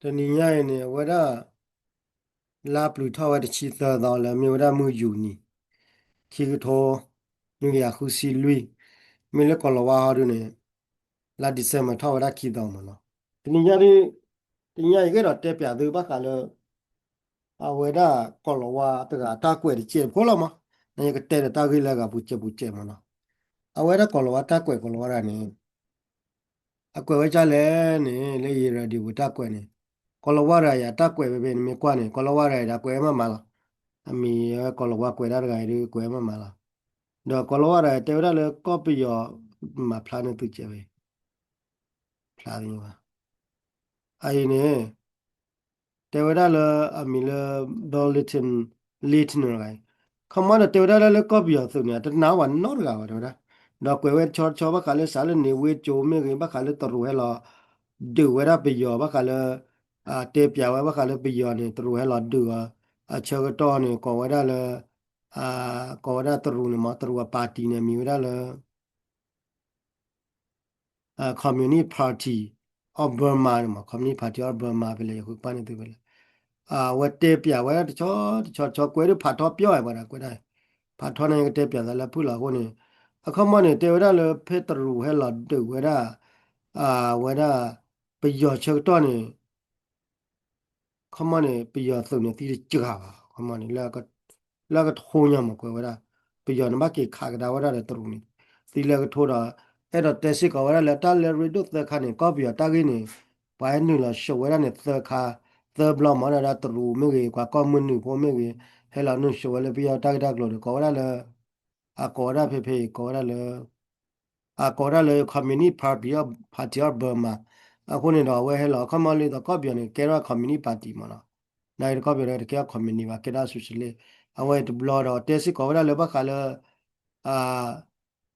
တနံၤညါအံၤန့ၣ် အဝဲဒၣ် လါပျုၤထီၣ်ဝဲတဆံသၢသီလၢမ့ၢ်ဝဲဒၣ်မုၢ်ယူၤနံၤ ခံကထိ နွံကယၤဃုဆံလွံၢ်, မ့ၢ်လၢကီၢ်လီၤဝါဟီဒုန့ၣ် လါ December ထီၣ်ဝဲဒၣ်ခံသီမ့ၢ်နီၤ. တနံၤညါဒ် တနံၤညါအံၤကအဲၣ်ဒိးတဲပၠးသုဘၣ်ဃးလၢ အဝဲဒၣ်ကီၢ်လီၤဝါတဂၤတၢ်ကွဲးတကဲးဖိလီၤမး, နယကတဲဒီးတၢ်ဂ့ၢ်လၢအဂၤပူၤစဲးပူၤစဲးမ့ၢ်နီၤ. အဝဲဒၣ်ကီၢ်လီၤဝါတၢ်ကွဲးကီၢ်လီၤဝါတဂၤန့ၣ် အကွဲးဝဲဒ်လဲၣ်န့ၣ် လၢ Irrawaddy ပူၤတၢ်ကွဲးန့ၣ်, ကီၢ်လီၤဝါတဂၤအံၤအတၢ်ကွဲးဖဲဖဲန့ၣ်မ့ၢ်ကွၢ်န့ၣ် ကီၢ်လီၤဝါတဂၤအံၤဒီးကွဲးမးမးလီၤ. အမံၤဝဲကီၢ်လီၤဝါကွဲးဒၣ်တဂၤအံၤဒီးကွဲးမးမးလီၤ. ဒီးကီၢ်လီၤဝါတဂၤအံၤတဲဝဲဒၣ်လၢကီၢ်ပယီၤ မၤဖျါန့ၢ်သုကဲးဝဲ ဖျါသ့ၣ်ညါဘၣ်. အအံၤန့ၣ် တဲဝဲဒၣ်လၢအမံၤလၢ Bill Lytton, Lytton တဂၤအံၤ, ခီမီဒီးတဲဝဲဒၣ်လၢလၢကီၢ်ပယီၤသုးန့ၣ် အတနာ်ဝဲနီတဂၤဘၣ်တဲဝဲဒၣ်, ဒီးကွဲးဝဲတဆီတဆီဘၣ်ဃးလၢစးလၢန့ၣ်ဝ့ကၠိမ့ၢ်ဂ့ၤ ဘၣ်ဃးလၢတရူးဟဲလီၤ ဒုးဝဲဒၣ်ပယီၤဘၣ်ဃးလၢ တဲပၠးဝဲဘၣ်ဃးလၢပယီၤန့ၣ် တရူးဟဲလီၤဒုးအီၤ, အဆၢကတီၢ်န့ၣ် ကိးဝဲဒၣ်လၢ ကိးဝဲဒၣ်တရူးန့ၣ်မ့ၢ် တရူးအ party န့ၣ် မံၤဝဲဒၣ်လၢ Communist Party of Burma န့ၣ်မ့ၢ် Communist Party of Burma ဖဲလဲၣ် ယဃုကပၣ်န့ၢ်သုဖဲလဲၣ်, အဝဲတဲပၠးဝဲတဆီတဆီ ကွဲးဒုးဖးထီပျီဝဲပှၤဒၣ်ကွဲးဒၣ်, ဖးထီန့ၣ်ကတဲပၠးသးလၢဖုၣ်လီၤအဃိန့ၣ်, အခီမီန့ၣ် တဲဝဲဒၣ်လၢဖဲတရူးဟဲလီၤဒုးဝဲဒၣ် အဝဲဒၣ် ပယီၤဆၢကတီၢ်န့ၣ် ခီမီန့ၣ် ပယီၤသုးန့ၣ်သံတစှၤဘၣ်, ခီမီန့ၣ် လၢအကထိညါမ့ၢ်ကွဲးဝဲဒၣ်, ပယီၤန့ၣ်ဘၣ်က့ၤခးကဒါဝဲဒၣ်ဒီးတရူးန့ၣ် သံလၢအကထိဒီး အဲၣ်ဒိးတဲစ့ၢ်ကီးဝဲဒၣ်လၢတၢ်လၢရ့ဒိၣ်သၢခါန့ၣ် ကီၢ်ပယီၤတၢ်ဂ့ၢ်န့ၣ် ပှၤဟဲနုာ်လီၤဆှိးဝဲဒၣ်န့ၣ်သၢခါ သၢဘျီမ့ၢ်ဒၣ်ဒီးတရူးမ့ၢ်ဂ့ၤ ပှၤကီၢ်မုၢ်နုာ်ဖိမ့ၢ်ဂ့ၤ ဟဲလီၤနုာ်ဆှိးဝဲလၢပယီၤတၢ်ဂ့ၢ်တၢ်ကျိၤဒီး ကိးဝဲဒၣ်လၢ အကိးဝဲဒၣ်ဖဲဖဲအံၤ ကိးဝဲဒၣ်လၢ အကိးဝဲဒၣ်လၢ Communist Party of, Party of Burma အဃိန့ၣ်ဒီး အဝဲဟဲလီၤ အခီမီလၢကီၢ်ပယီၤန့ၣ် ကဲထီၣ် Communist Party မ့ၢ်နီၤ, နာ်က့ဒီးကီၢ်ပယီၤတကဲထီၣ် Communist ဘၣ် ကဲထီၣ် Socialist အဝဲတဘျီဒီး တဲစ့ၢ်ကီးဝဲဒၣ်လၢဘၣ်ဃးလၢ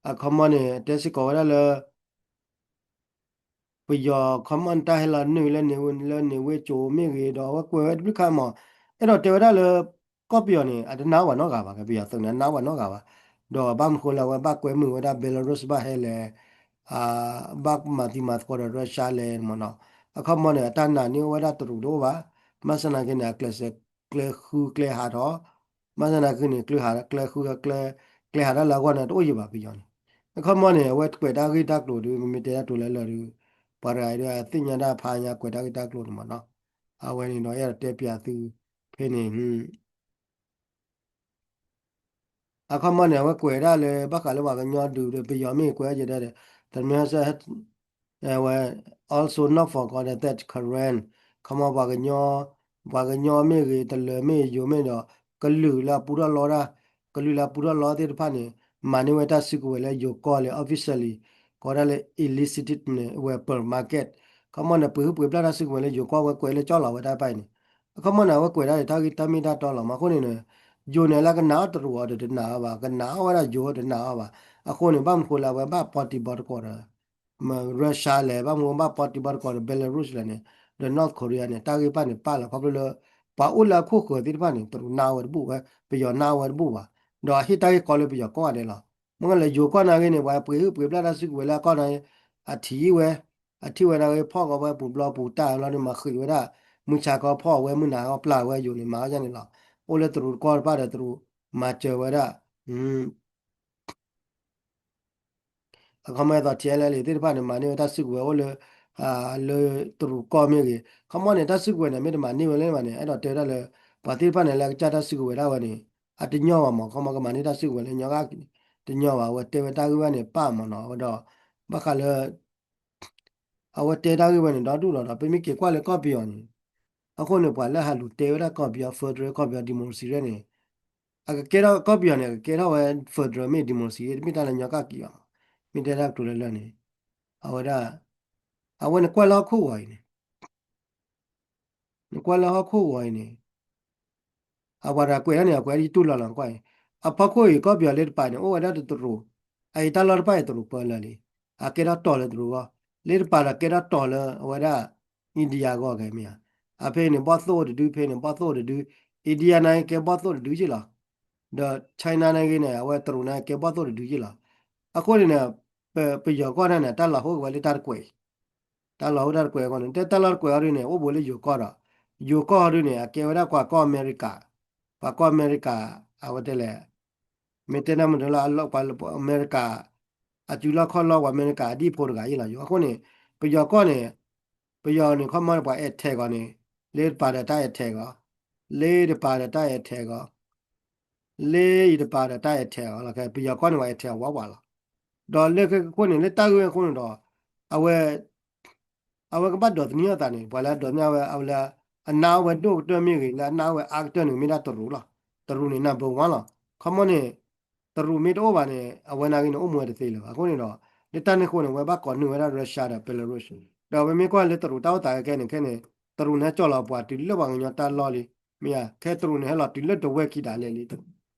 အခီမီန့ၣ် တဲစ့ၢ်ကီးဝဲဒၣ်လၢ ပယီၤခီမီန့ၣ် တၢ်ဟဲလီၤနုာ်လၢန့ၣ် လၢန့ၣ်ဝ့ကၠိမ့ၢ်ဂ့ၤဒီး အဝဲကွဲးဝဲတဘျုးခါမး, အဲၣ်ဒိးတဲဝဲဒၣ်လၢ ကီၢ်ပယီၤန့ၣ် အတနာ်ဝဲနီတဂၤဘၣ်, ပယီၤသုးန့ၣ် အနာ်ဝဲနီတဂၤဘၣ်, ဒီးဘၣ်မနုၤဃိလၢအဝဲဘၣ်ကွဲမုာ်ဝဲဒၣ် Belarus ဘၣ်ဟဲလဲၣ်, ဘၣ်မၤသံမၤသကိးဒီး Russia လဲၣ်မ့ၢ်နီၤ, အခီမီန့ၣ် အတၢ်နာ်န့ၢ်ဝဲဒၣ်တရူးတအိၣ်ဘၣ်, ဘၣ်ဆၣ်နာ်က့န့ၣ် အကျဲးစၢးကျဲဃုကျဲဟးထီၣ် ဘၣ်ဆၣ်သနာ်က့န့ၣ် ကျဲဟး ကျဲဃု ကျဲဟးတၢ်လၢအဂီၢ်န့ၣ် တအိၣ်ယံၤဘၣ်ပယီၤန့ၣ်, အခီမီန့ၣ် အဝဲကွဲးတၢ်ဂ့ၢ်တၢ်ကျိၤဒီး မ့မ့ၢ်တဲတၢ်တိၤလၢလၢာ်ဒီး ပှၤတဂၤအံၤဒီး သ့ၣ်ညါတၢ်ဖးညါကွဲးတၢ်ဂ့ၢ်တၢ်ကျိၤန့ၣ်မ့ၢ်နီၤ, အဝဲန့ၣ်ဒီး အဲၣ်ဒိးတဲပၠးသုဖဲန့ၣ် အခီမီန့ၣ် အဝဲကွဲးဒၣ်လၢ ဘၣ်ဃးလၢပှၤကညီဒုးဒီး ပယီၤမ့ၢ်ကွဲးယဲဒၣ်ဒီး တမ့ၢ်စ့ၢ် ဝဲ also not forgotten that Karen ခီမီပှၤကညီ ပှၤကညီမ့ၢ်ဂ့ၤ တလၢၤမ့ၢ်ယိၤမ့ၢ်ဒီး ကလုာ်လၢအပူထီၣ်လီတၢ် ကလုာ်လၢအပူထီၣ်လီသ့ၣ်တဖၣ်န့ၣ် မၤန့ၢ်ဝဲတၢ်စုကဝဲၤလၢယိၤကီၢ်လဲၣ် officially ကိးဝဲဒၣ်လၢ illicit န့ၣ် ဝဲ per market ခီမီန့ၣ် ပှ့ၤဟုၣ်ပှ့ၤဘျၣ်တၢ်စုကဝဲၤလၢယိၤကီၢ်ဝဲကွဲးလၢကၠီလီၤဝဲတၢ်ပၢ်အံၤန့ၣ် အခီမီန့ၣ် အဝဲကွဲးဒၣ်တၢ်ဂ့ၢ်တၢ်မ့ၢ်တၢ်တီလီၤမး အဃိန့ၣ် ယိၤန့ၣ်လၢကနာ်အီၣ်တရူးအီၤဒီးတနာ်အီၤဘၣ် ကနာ်အီၣ်ဝဲဒၣ်ယိၤတနာ်အီၤဘၣ် အဃိန့ၣ် ဘၣ်မနုၤဃိလၢအဝဲဘၣ်ပီတံၤပီသကိးဒီး Russia လဲၣ် ဘၣ်မနုၤဘၣ်ပီတံၤပီသကိးဒီး Belarus လဲၣ်န့ၣ် ဒီး North Korea န့ၣ် တၢ်ဂ့ၢ်တဖၣ်န့ၣ် ပာ်လီၤခီဖျိလၢ ပှၤအိၣ်လၢအခိၣ်ဃၢၤသ့ၣ်တဖၣ်န့ၣ် တရူးနာ်ဝဲတဘူၣ်ဝဲ ပယီၤနာ်ဝဲတဘူၣ်ဘၣ် ဒီးအဟ့ၣ်တၢ်ဂ့ၢ်ကီလၢပယီၤကိးဂၤဒဲးလီၤ မ့ၢ်လၢယိၤကီၢ်နာ်ဂ့ၤန့ၣ် ပှၤပှ့ၤဟုၣ်ပှ့ၤဘျၣ်တၢ်စုကဝဲၤလၢအကီၢ်နာ်ဂ့ၤ အထံၣ်ဝဲ အထံၣ်ဝဲနာ်ဂ့ၤ ဖီၣ်ကီးဝဲပူၤဘျီပူၤတၢ်ဘျီန့ၣ် မၤဃံးဝဲဒၣ် မုၢ်ဆါကီဖီၣ်ဝဲ မုၢ်နၤကီပျၢ်ဝဲယိၤန့ၣ် မၤဝဲဒ်န့ၣ်လီၤ အိၣ်လၢတရူးတကီၢ်တဖၣ်ဒီးတရူး မၤစၢၤဝဲဒၣ် အခီမီအသိး ထံအဲလဲလံသ့ၣ်တဖၣ်န့ၣ် မၤန့ၢ်ဝဲတၢ်စုကဝဲၤအိၣ်လၢ လၢတရူးကီၢ်မ့ၢ်ဂ့ၤ ခီမီန့ၣ် တၢ်စုကဝဲၤန့ၣ် မ့ၢ်တမၤန့ၢ်ဝဲလၢဘၣ်န့ၣ် အဲၣ်ဒိးတဲဝဲဒၣ်လၢ ပှၤသ့ၣ်တဖၣ်န့ၣ် လၢအကစၢ်တၢ်စုကဝဲၤဒၣ်ဝဲန့ၣ် အတညီဘၣ်မး ခီမီကမၤန့ၢ်တၢ်စုကဝဲၤလၢညီဂၤ တညီဘၣ် အဝဲတဲဝဲတၢ်ဂ့ၢ်ဝဲန့ၣ် ပာ်မးနီၤ အဝဲဒီး ဘၣ်ဃးလၢ အဝဲတဲတၢ်ဂ့ၢ်ဝဲန့ၣ် ဒီဒူၣ်လီၤဒီး ပမ့ၢ်က့ၤကွၢ်လၢကီၢ်ပယီၤန့ၣ် အဃိန့ၣ် ပှၤလၢဟးလူၤတဲဝဲဒၣ်ကီၢ်ပယီၤ federal ကီၢ်ပယီၤ democracy ရဲၣ်န့ၣ် အကကဲထီၣ်ကီၢ်ပယီၤန့ၣ် အကကဲထီၣ်ဝဲ federal မ့ၢ် democracy တမ့ၢ်တၢ်လၢညီကၣ်ကံအီၤ မ့ၢ်တဲတၢ်ကတိၤလၢလၢန့ၣ် အဝဲဒၣ် အဝဲန့ၣ်ကွၢ်လၢဟီၣ်ခိၣ်ဂီၤအံၤန့ၣ် နကွၢ်လၢဟီၣ်ခိၣ်ဂီၤအံၤန့ၣ် အပှၤတဂၤကွဲးဒၣ်န့ၣ် အကွဲးဒ်တူၢ်လီၤလီၤကွၢ်အံၤ အဖီခိၣ်အံၤ ကီၢ်ပယီၤလၢတပၤန့ၣ် အိၣ်ဝဲဒၣ်တတရူး အအံၤတၢ်လီၢ်တဖၣ်အံၤတရူးပၢလၢာ်လံ အကဲထီၣ်တီၤလၢတရူးဂီၢ် လၢတပၤဒီးကဲထီၣ်တီၤလၢအဝဲဒၣ် India ဂီၢ်ဂဲမ့ၢ်ဧါ အဖဲန့ၣ် ဘီၣ်သိၣ်အိၣ်တဒု ဖဲန့ၣ် ဘီၣ်သိၣ်အိၣ်တဒု India န့ၣ်ကဲဘီၣ်သိၣ်တဒုက့လီၤ ဒီး China န့ၣ်ဂ့ၤန့ၣ် အဝဲတရူးန့ၣ်ကဲဘီၣ်သိၣ်တဒုက့လီၤ အဃိန့ၣ်န့ၣ် ပယီၤကီၢ်န့ၣ်န့ၣ် တၢ်လီၤဟိကဝဲလၢတၢ်တကွဲးအံၤ တၢ်လီၢ်အိၣ်တၢ်တကွဲးအဃိန့ၣ် တဲတၢ်လီၢ်တကွဲးအီၤဒုန့ၣ် အိၣ်ဘူးလၢယိၤကီၢ်ဒီး ယိၤကီၢ်အီၤဒုန့ၣ် အကဲဝဲဒၣ်ပှၤကီၢ်အမဲရကၤ, ပှၤကီၢ်အမဲရကၤ အဝဲတဲလဲၣ် မ့ၢ်တဲနၢ်မုၢ်တလၢ အလီၢ်ပှၤအမဲရကၤ အစုလီၢ်ခီၣ်လီၢ် ပှၤအမဲရကၤအဒံၣ်ဖိတဂၤအံၤလီၤ. အဃိန့ၣ် ပယီၤကီၢ်န့ၣ် ပယီၤန့ၣ် ခီမီန့ၣ် ပှၤ attack အီၤန့ၣ် လၢတပၤဒီးတၢ် attack အီၤ, လၢတပၤဒီးတၢ် attack အီၤ, လၢယတပၤဒီးတၢ် attack အီၤလီၤ. ပယီၤကီၢ်န့ၣ် ပှၤ attack အီၤဝးဝးလီၤ. ဒီးလၢခဲအံၤအဃိန့ၣ် လၢတၢ်ဂ့ၢ်ဝဲအဃိန့ၣ်ဒီး အဝဲ အဝဲကဘၣ်ဒိးသန့ၤအသးန့ၣ် ပှၤလၢအဒိးသန့ၤဝဲ အဝဲလၢ အနၢ်အိၣ်ဝဲဒိၣ်ကတၢၢ်မ့ၢ်ဂ့ၤ လၢအနၢ်အိၣ်ဝဲအါကတၢၢ်န့ၣ် မ့ၢ်ဒၣ်တရူးလီၤ. တရူးန့ၣ် number one လီၤ. ခီမီန့ၣ် တရူးမ့ၢ်တအိၣ်ဘၣ်န့ၣ် အဝဲနာ်က့န့ၣ် အိၣ်မူဝဲတသ့လၢၤဘၣ်. အဃိန့ၣ်ဒီး လၢတၢ်န့ၣ်အဃိန့ၣ် အဝဲဘၣ်ကိးနုာ်ဝဲဒၣ် Russia ဒီး Belarus ဒီးပမ့ၢ်ကွၢ်လၢတရူးတၢ်အိၣ်သးခဲခဲန့ၣ် ခဲန့ၣ် တရူးန့ၣ်ကၠီၣ်လီၤပှၤတုၤလၢပှၤကညီတၢ်လီၢ်လံ. မ့ၢ်ဧါ ခဲတရူးန့ၣ် ဟဲလီၤတုၤလၢဒဝဲၢ်ခံဒၣ်လဲာ်လံ.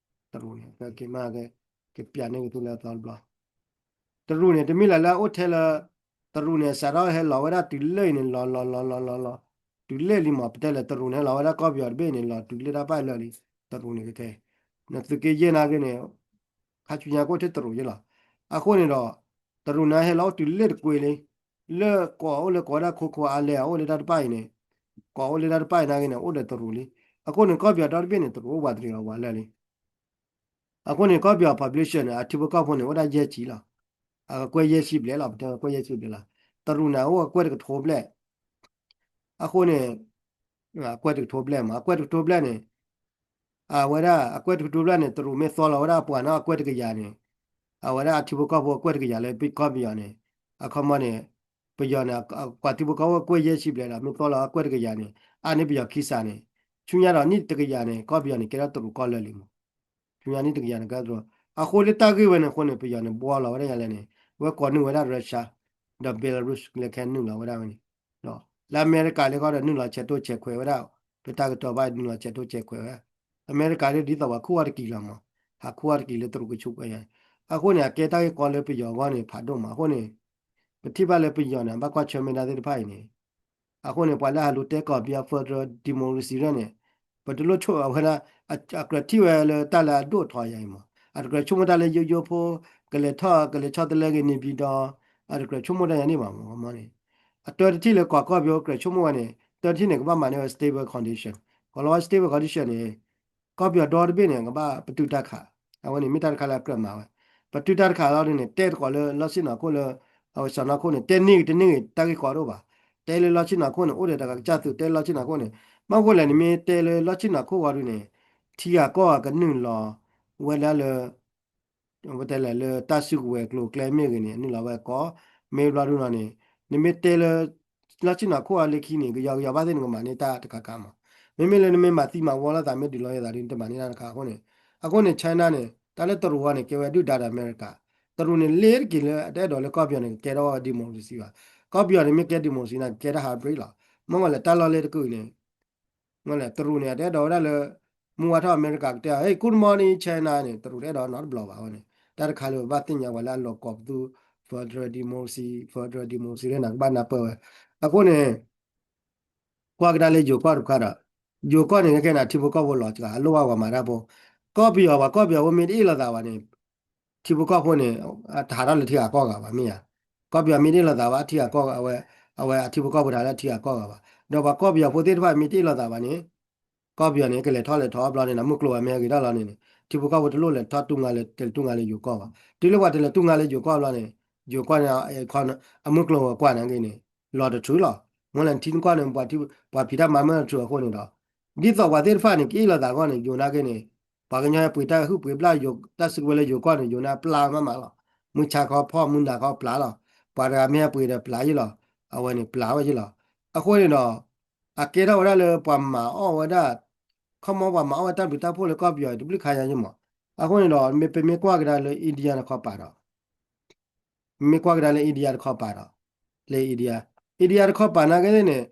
တရူးန့ၣ် ကမၤက့ၤ ကပျးန့ၢ်က့ၤသုလၢအသီတဘျီ တရူးန့ၣ် တမ့ၢ်လၢလၢအအိၣ်ထဲလၢ တရူးန့ၣ် စးထီၣ်ဟဲလီၤဝဲဒၣ်တုၤလၢအံၤန့ၣ် လီၤလီၤလီၤလီၤလီၤလီၤ တုၤလၢလံမး ပတဲလဲၣ် တရူးန့ၣ် ဟဲလီၤဝဲဒၣ်ကီၢ်ပယီၤတဘ့ၣ်န့ၣ် လီၤတုၤလၢတၢ်ပာ်လၢာ်လံ. တရူးန့ၣ်ကတဲ နသုးက့ယဲၢ်နာ်က့န့ၣ် ခါဆူညါကအိၣ်ထဲတရူးယဲၢ်လီၤ. အဃိန့ၣ်ဒီး တရူးန့ၣ်ဟဲလီၤအိၣ်တုၤလၢတကွ့လံ လၢကိးအိၣ်လၢကိးဝဲဒၣ်ခိခိအါလဲၢ် အအိၣ်လၢတၢ်တပာ်အံၤန့ၣ် ကိးအိၣ်လၢတၢ်တပာ်အံၤနာ်က့န့ၣ် အိၣ်ဒီးတရူးလံ. အဃိန့ၣ် ကီၢ်ပယီၤဒီတဘ့ၣ်န့ၣ် တရူးအိၣ်ပှၤတရံးလီၤဝးလၢာ်လံ. အဃိန့ၣ် ကီၢ်ပယီၤ population န့ၣ် အထံဖိကီၢ်ဖိန့ၣ် အိၣ်ဒၣ်ယဲၢ်ဆံလီၤ. အကွဲးယဲၢ်ဆံဘျဲၣ်လီၤ ပတဲကွဲးယဲၢ်ဆံဘျဲၣ်လီၤ. တရူးန့ၣ် အအိၣ်အကွဲးတကထိဘျဲၣ် အဃိန့ၣ် အကွဲးတကထိဘျဲၣ်မး အကွဲးတကထိဘျဲၣ်န့ၣ် အဝဲဒၣ်အကွဲးတကထိဘျဲၣ်န့ၣ် တရူးမ့ၢ်သီလီၤဝဲဒၣ်အပှၤနီၢ်အကွဲးတကယၤန့ၣ် အဝဲဒၣ်အထံဖိကီၢ်ဖိအကွဲးတကယၤလၢကီၢ်ပယီၤန့ၣ် အခီမီန့ၣ် ပယီၤန့ၣ် ပှၤထံဖိကီၢ်ဖိအကွဲးယဲၢ်ဆံဘျဲၣ်ဒီး မ့ၢ်သီလီၤအကွဲးတကယၤန့ၣ် အါန့ၢ်ပယီၤခံစးန့ၣ် ဆူညါဒီးနံၣ်တကယၤန့ၣ် ကီၢ်ပယီၤန့ၣ် ကဲထီၣ်တရူးကီၢ်လၢာ်လံမး ဆူညါနံၣ်တကယၤန့ၣ် ကဲထီၣ်တရူး အဃိလၢတၢ်ဂ့ၢ်ဝဲန့ၣ်အဃိန့ၣ် ပယီၤန့ၣ် ဘှီလီၤဝဲဒၣ်ယၤလဲၣ်န့ၣ် ဝဲကိးနုာ်ဝဲဒၣ် Russia ဒီး Belarus လၢခဲနုာ်လီၤဝဲဒၣ်ဝဲန့ၣ် လၢအမဲရကၤလၢဃီဒီးနုာ်လီၤဆဲးတိၢ်ဆဲးခွဲးဝဲဒၣ် ပတၢ်ကတီၤဘၣ်နုာ်လီၤဆဲးတိၢ်ဆဲးခွဲးဝဲ အမဲရကၤလၢဒ်သိးပှၤခူၣ်အီၤတကံၤလီၤမး ဟးခူၣ်အီၤတကံၤလၢတရူးကဆူးကွဲးယၤ အဃိန့ၣ် အကဲတၢ်ဂ့ၢ်ကီလၢပယီၤအဂီၢ်န့ၣ် ဖးဒိၣ်မး အဃိန့ၣ် ပထံၣ်ဘၣ်လၢပယီၤန့ၣ် ဘၣ်ကွၢ်ဆၢၣ်မဲာ်တၢ်သ့ၣ်တဖၣ်အံၤန့ၣ် အဃိန့ၣ် ပှၤလၢအဟးလူၤတဲကီၢ်ပယီၤ federal democracy ရဲၣ်န့ၣ် ပတလိၣ်ဆိၣ်အဝဲဒၣ် အကြၢးထံၣ်ဝဲလၢတၢ်လၢအဒိၣ်ထီၣ်ယၤအံၤမး အတကြၢးဆိကမိၣ်တၢ်လၢယိယိဖိ ကလဲၤထီၣ်ကလဲၤဆီတလဲဂ့ၤန့ၣ် ပြည်တော် အတကြၢးဆိကမိၣ်တၢ်ယၤန့ၣ်ဘၣ်မး မးန့ၣ် အတၢတထံၣ်လၢကီၢ်ကီၢ်ပယီၤကြၢးဆိကမိၣ်ဝဲန့ၣ် တၢတထံၣ်န့ၣ် ကဘၣ်မၤန့ၢ်ဝဲ stable condition ကီၢ်လီၤဝဲ stable condition န့ၣ် ကီၢ်ပယီၤဒီတဘ့ၣ်န့ၣ် ကဘၣ်ပတုာ်တၢ်ခး အဝဲန့ၣ်မ့ၢ်တၢ်တခါလၢအကြၢးမၤဝဲ ပတုာ်တၢ်တခါလီၤဒ်န့ၣ် တဲသကိးလၢလီၢ်ဆ့ၣ်နီၤခိၣ်လၢ အဝဲစီၢ်နီၤခိၣ်န့ၣ် တဲန့ၢ်ဂ့ၤတန့ၢ်ဂ့ၤ တၢ်ဂ့ၢ်ကီတအိၣ်ဘၣ် တဲလၢလီၢ်ဆ့ၣ်နီၤခိၣ်န့ၣ် အိၣ်ဒီးတၢ်ကစၢ်သုးတဲလၢလီၢ်ဆ့ၣ်နီၤခိၣ်န့ၣ် မ့ၢ်ဃိလဲၣ် နမ့ၢ်တဲလၢလီၢ်ဆ့ၣ်နီၤခိၣ်ဂီၢ်ဒ်န့ၣ် ထံဂၤကီၢ်ဂၤကနုာ်လီၤဝဲဒၣ်လၢ ပတဲလဲၣ်လၢတၢ်စုကဝဲၤကျိၤကျဲမ့ၢ်ဂ့ၤန့ၣ် နုာ်လီၤဝဲကီး မ့ၢ်ဘျီဒ်န့ၣ် နမ့ၢ်တဲလၢ လီၢ်ဆ့ၣ်နီၤခိၣ်အလၢခံန့ၣ် ကယီကယီဘၣ်သ့ၣ်နကမၤန့ၢ်တၢ်တခါခါမး မ့မ့ၢ်လၢနမ့ၢ်မၤသံမၤဝီလိာ်သး မ့ၢ်ဒုးလီၤယသးဒ်နတမၤန့ၢ်တၢ်တခါအဃိန့ၣ် အဃိန့ၣ် China န့ၣ် တၢ်လၢတရူးအံၤန့ၣ် ကဲဝဲဒုၣ်ဒါဒီးအမဲရကၤ တရူးန့ၣ် လ့ၤတက့ၤလၢအတအဲၣ်ဒိးလၢကီၢ်ပယီၤန့ၣ် ကကဲထီၣ်ဝဲ democracy ဘၣ် ကီၢ်ပယီၤန့ၣ် မ့ၢ်ကဲ democracy န့ၣ် ကကဲထီၣ် hybrid လီၤ မ့ၢ်ဝဲလဲၣ် တၢ်လီၢ်လ့ၤတကုာ်အံၤန့ၣ် မ့ၢ်လဲၣ် တရူးန့ၣ် အတအဲၣ်ဒိးဝဲဒၣ်လၢ မုၢ်ဝါထီၣ်အမဲရကၤကတဲ Hey good morning China န့ၣ် တရူးတအဲၣ်ဒိးနီတဘျီဘၣ်အဝဲန့ၣ် တၢ်တခါလၢပဘၣ်သ့ၣ်ညါပှၤလၢအလီၤကိးပသူ federal democracy federal democracy န့ၣ်ကဘၣ်နၢ်ပၢၢ်ဝဲ အဃိန့ၣ် ကွၢ်ကဒါလၢယိၤကီၢ်တခါဒီး ယိၤကီၢ်န့ၣ် ခဲခဲန့ၣ် ထံဖိကီၢ်ဖိလီၤစှၤ အလိၣ်ဘၣ်ပှၤမၤတၢ်ဖိ ကီၢ်ပယီၤပှၤကီၢ်ပယီၤဖိမ့ၢ်တအ့ၣ်လိာ်သးဘၣ်န့ၣ် ထံဖိကီၢ်ဖိန့ၣ် တဟးထီၣ်လၢထံဂၤကီၢ်ဂၤဘၣ်မ့ၢ်ဧါ ကီၢ်ပယီၤမ့ၢ်တအ့ၣ်လိာ်သးဘၣ် ထံဂၤကီၢ်ဂၤ အဝဲ အဝဲအထံဖိကီၢ်ဖိတဟးလၢထံဂၤကီၢ်ဂၤဘၣ် ဒီးပှၤကီၢ်ပယီၤဖိသ့ၣ်တဖၣ်မ့ၢ်တအ့ၣ်လိာ်သးဘၣ်န့ၣ် ကီၢ်ပယီၤန့ၣ် ကလဲၤထီၣ်လဲၤထီဘျီန့ၣ် မုၢ်ကျိၤဝဲၤမ့ၢ်ဟဲက့ၤထီၣ်လီၤန့ၣ် ထံဖိကီၢ်ဖိတလိၣ်လဲၤထီၣ်တူၢ်ငါလၢ တလဲၤတူၢ်ငါလၢယိၤကီၢ်ဘၣ် တုၤလၢပှၤတလဲၤတူၢ်ငါလၢယိၤကီၢ်ဘျီန့ၣ် ယိၤကီၢ်န့ၣ် အမုၢ်ကျိၤဝဲၤကွာ်နာ်က့န့ၣ် လီၤတထုးလီၤ မ့ၢ်လဲၣ်ထံနကွၢ်န့ၣ် ပှၤဖံးတၢ်မၤမ့ၢ်လီၤတထုးအဃိန့ၣ်ဒီး ဒ်သိးပှၤသ့ၣ်တဖၣ်န့ၣ် ကအ့ၣ်လိာ်သးအဂီၢ်န့ၣ် ယိၤနာ်က့န့ၣ် ပှၤကညီဟဲပှ့ၤတၢ်ဟုၣ်ပှ့ၤဘျၣ် တၢ်စုကဝဲၤလၢယိၤကီၢ်န့ၣ် ယိၤနာ်ပျၢ်မးမးလီၤ မုၢ်ဆါခီဖီၣ် မုၢ်နၤခီပျၢ်လီၤ ပှၤတဂၤမ့ၢ်ဟဲပှ့ၤဒီးပျၢ်ယ့ၢ်လီၤ အဝဲန့ၣ်ပျၢ်ဝဲယ့ၢ်လီၤ အဃိန့ၣ်ဒီး အကဲထီၣ်ဝဲဒၣ်လၢပှၤမၤအီၣ်ဝဲဒၣ် ခီမီပှၤမၤအီၣ်ဝဲတၢ်ဘျုးတၢ်ဖှိၣ်လၢကီၢ်ပယီၤအံၤ တဘျုးခါညါယ့ၢ်မး အဃိန့ၣ်ဒီး မ့ၢ်ပမ့ၢ်ကွၢ်ကဒါလၢ India တခီပၤဒီး မ့ၢ်ကွၢ်ကဒါလၢ India တခီပၤဒီး လၢ India India တခီပၤနာ်က့န့ၣ်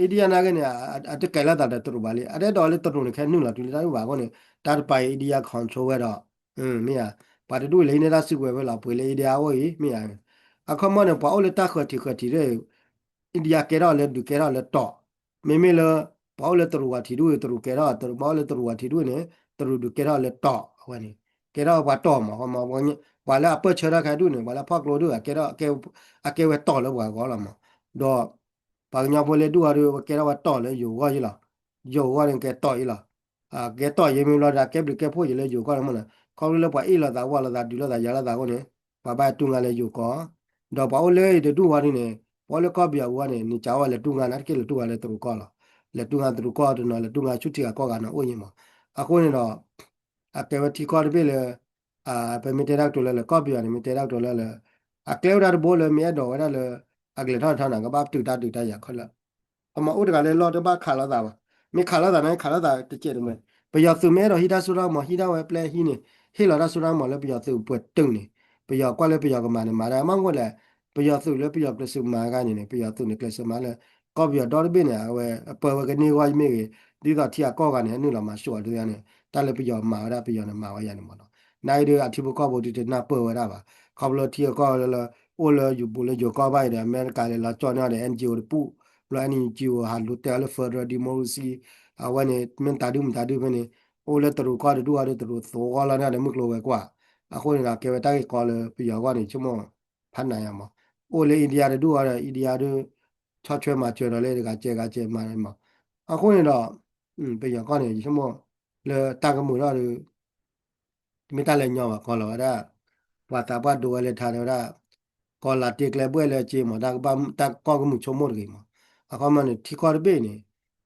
India နာ်က့န့ၣ် အတကဲလီၤသးဒီးတရူးဘၣ်လံ အတအဲၣ်ဒိးလၢတရူးန့ၣ် ခဲနုာ်လီၤတုၤလၢတၢ်ဒုးဘၣ်အဃိန့ၣ် တၢ်တပၤအံၤ India control ဝဲဒီး မ့ၢ်ဧါ ပှၤတဒူၣ်လဲၤဟံးန့ၢ်တၢ်စုကဝဲၤဝဲလီၤ ပှ့ၤလၢ India အအိၣ်အံၤ မ့ၢ်ဧါ အခီမီန့ၣ် ပှၤအိၣ်လၢတၢ်ဃၢၤထံးဃၢၤထံးဒီး India ကဲထီၣ်လၢဒုးကဲထီၣ်လၢတီၤ မ့မ့ၢ်လၢ ပှၤအိၣ်လၢတရူးဝၤထံးဒူၣ် တရူးကဲထီၣ် ပှၤအိၣ်လၢတရူးဝၤထံးဒူၣ်န့ၣ် တရူးဒုးကဲထီၣ်လၢတီၤ အဝဲန့ၣ် ကဲထီၣ်ပှၤတီၤမး ပှၤလၢအပၢၢ်ဆၢတၢ်ခဲဒူၣ်န့ၣ် ပှၤလၢအဖီၣ်ကျိဒူၣ် အကဲထီၣ် အကဲဝဲတီၤလၢပှၤဂီၢ်လီၤမး ဒီး ပှၤကညီဖိလၢဒူၣ်အီၤဒီး ကဲထီၣ်ဝဲတီၢ်လၢယိၤအဂီၢ်ယဲလီၤ. ယိၤအဂီၢ်န့ၣ် ကဲတီၢ်ယဲလီၤ. ကဲတီၢ်ယဲမ့ၢ်ဘျီဒီး ကဲဘျုးကဲဖှိၣ်ယဲလၢယိၤကီၢ်န့ၣ်မ့ၢ်နီၤ, ခီဖျိလၢပှၤအ့ၣ်လိာ်သးဝီလိာ်သး ဒုးလိာ်သးယၤလိာ်သးအဃိန့ၣ်, ပှၤဘၣ်တူၢ်ငါလၢယိၤကီၢ်, ဒီးပှၤအိၣ်လၢယတဒူၣ်ဝဲဒ်န့ၣ်, ပှၤအိၣ်လၢကီၢ်ပယီၤအူဝဲန့ၣ် နကးဝဲလဲၤတူၢ်ငါန့ၣ် တက့ၢ်လဲၤတူၢ်ဝဲလၢတရူးကီၢ်လီၤ. လဲၤတူၢ်ငါတရူးကီၢ်တနီၤ လဲၤတူၢ်ငါဆူထံဂၤကီၢ်ဂၤန့ၣ်အိၣ်ယဲမး. အဃိန့ၣ်ဒီး အကဲဝဲထံကီၢ်တဘ့ၣ်လၢ ပမ့ၢ်တဲတၢ်ကတိၤလၢလၢ ကီၢ်ပယီၤန့ၣ် မ့ၢ်တဲတၢ်ကတိၤလၢလၢ အကျဲဝဲဒၣ်တဘိလၢမ့ၢ်အဲၣ်ဒိးဝဲဒၣ်လၢ အကလဲၤထီၣ်ထီၣ်န့ၣ် ကဘၣ်ပတုာ်တၢ်ဒုးတၢ်ယၤခဲလၢာ်. အမ့ၢ်အိၣ်တဂၤလၢလီၢ်တဘၣ်ခးလိာ်သးဘၣ်. မ့ၢ်ခးလိာ်သးန့ၣ် ခးလိာ်သးတကဲးတမဲာ်. ပယီၤသုးမ့ၢ်အဲၣ်ဒိးဟံးတၢ်စိတၢ်ကမီၤ ဟံးဒၣ်ဝဲပျဲဟံးန့ၣ် ဟ့ၣ်လီၤတၢ်စိတၢ်ကမီၤလၢပယီၤသုးပှဲၤတုာ်န့ၣ်, ပယီၤကွၢ်လၢပယီၤကမၤန့ၣ် မၤတၢ်မ့ၢ်အိၣ်လဲၣ်. ပယီၤသုးလၢပယီၤကျဲးစၢးမၤဂၤန့ၣ်န့ၣ် ပယီၤသုးန့ၣ်ကျဲးစၢးမၤလၢ ကီၢ်ပယီၤဒီတဘ့ၣ်န့ၣ် အဝဲအပၢဝဲကန့ၢ်ဂီၢ်မ့ၢ်ဂ့ၤ, ဒ်သိးထံအကီၢ်ဂၤန့ၣ် အနုာ်လီၤမၤဆူၣ်အီၤဒ်န့ၣ်, တၢ်လၢပယီၤမၤဝဲဒၣ် ပယီၤန့ၣ်မၤဝဲယၤန့ၣ်မ့ၢ်နီၤ. နာ်အံၤဒီးအထံဖိကီၢ်ဖိဒုးတနၢ်ပၢၢ်ဝဲဒၣ်ဘၣ်. ခီဖျိထံအကီၢ်လၢ အိၣ်လၢယိၤပူၤလၢယိၤကီၢ်ဘၣ်အံၤဒီး အမဲရကၤလဲၤလီၤကၠီၣ်န့ၢ်အီၤဒီး NGO တပူၤ, ဘျီ NGO ဟးလူၤတဲအီၤလၢ federal democracy အဝဲန့ၣ် မ့ၢ်တၢ်ဒုးမတၤဒုးဖဲန့ၣ်, အိၣ်လၢတရူးကီၢ်တဒူၣ်အီၤဒီး တရူးသိးဂီၢ်လီၤန့ၣ်ဒီး မုၢ်ကျိၤဝဲၤကွာ်. အဃိန့ၣ်ဒီး ကဲဝဲတၢ်ဂ့ၢ်ကီလၢပယီၤအဂီၢ်န့ၣ် ဆိကမိၣ် ဖးနးယၤမး. အိၣ်လၢ India တဒူၣ်အီၤဒီး India ဒုး ဆီၣ်ထွဲမၤစၢၤဒီးလၢတဂၤကဲဂၤကဲမၤမး. အဃိန့ၣ်ဒီး ပယီၤကီၢ်န့ၣ် ယဆိကမိၣ် လၢတၢ်ကမုာ်ထီၣ်ဒီး တမ့ၢ်တၢ်လၢညီဘၣ် ကီလီၤဝဲဒၣ် ပှၤသးပှၢ်ဒိဝဲလၢထါတဲဝဲဒၣ် ကီၤလၤတ့ကျဲဘှဲၣ်လၢက့မး တၢ်ကီၢ်ကမုာ်ဆိကမိၣ်တဂ့ၤမး. အခီပညီန့ၣ် ထံကီၢ်တဘ့ၣ်န့ၣ်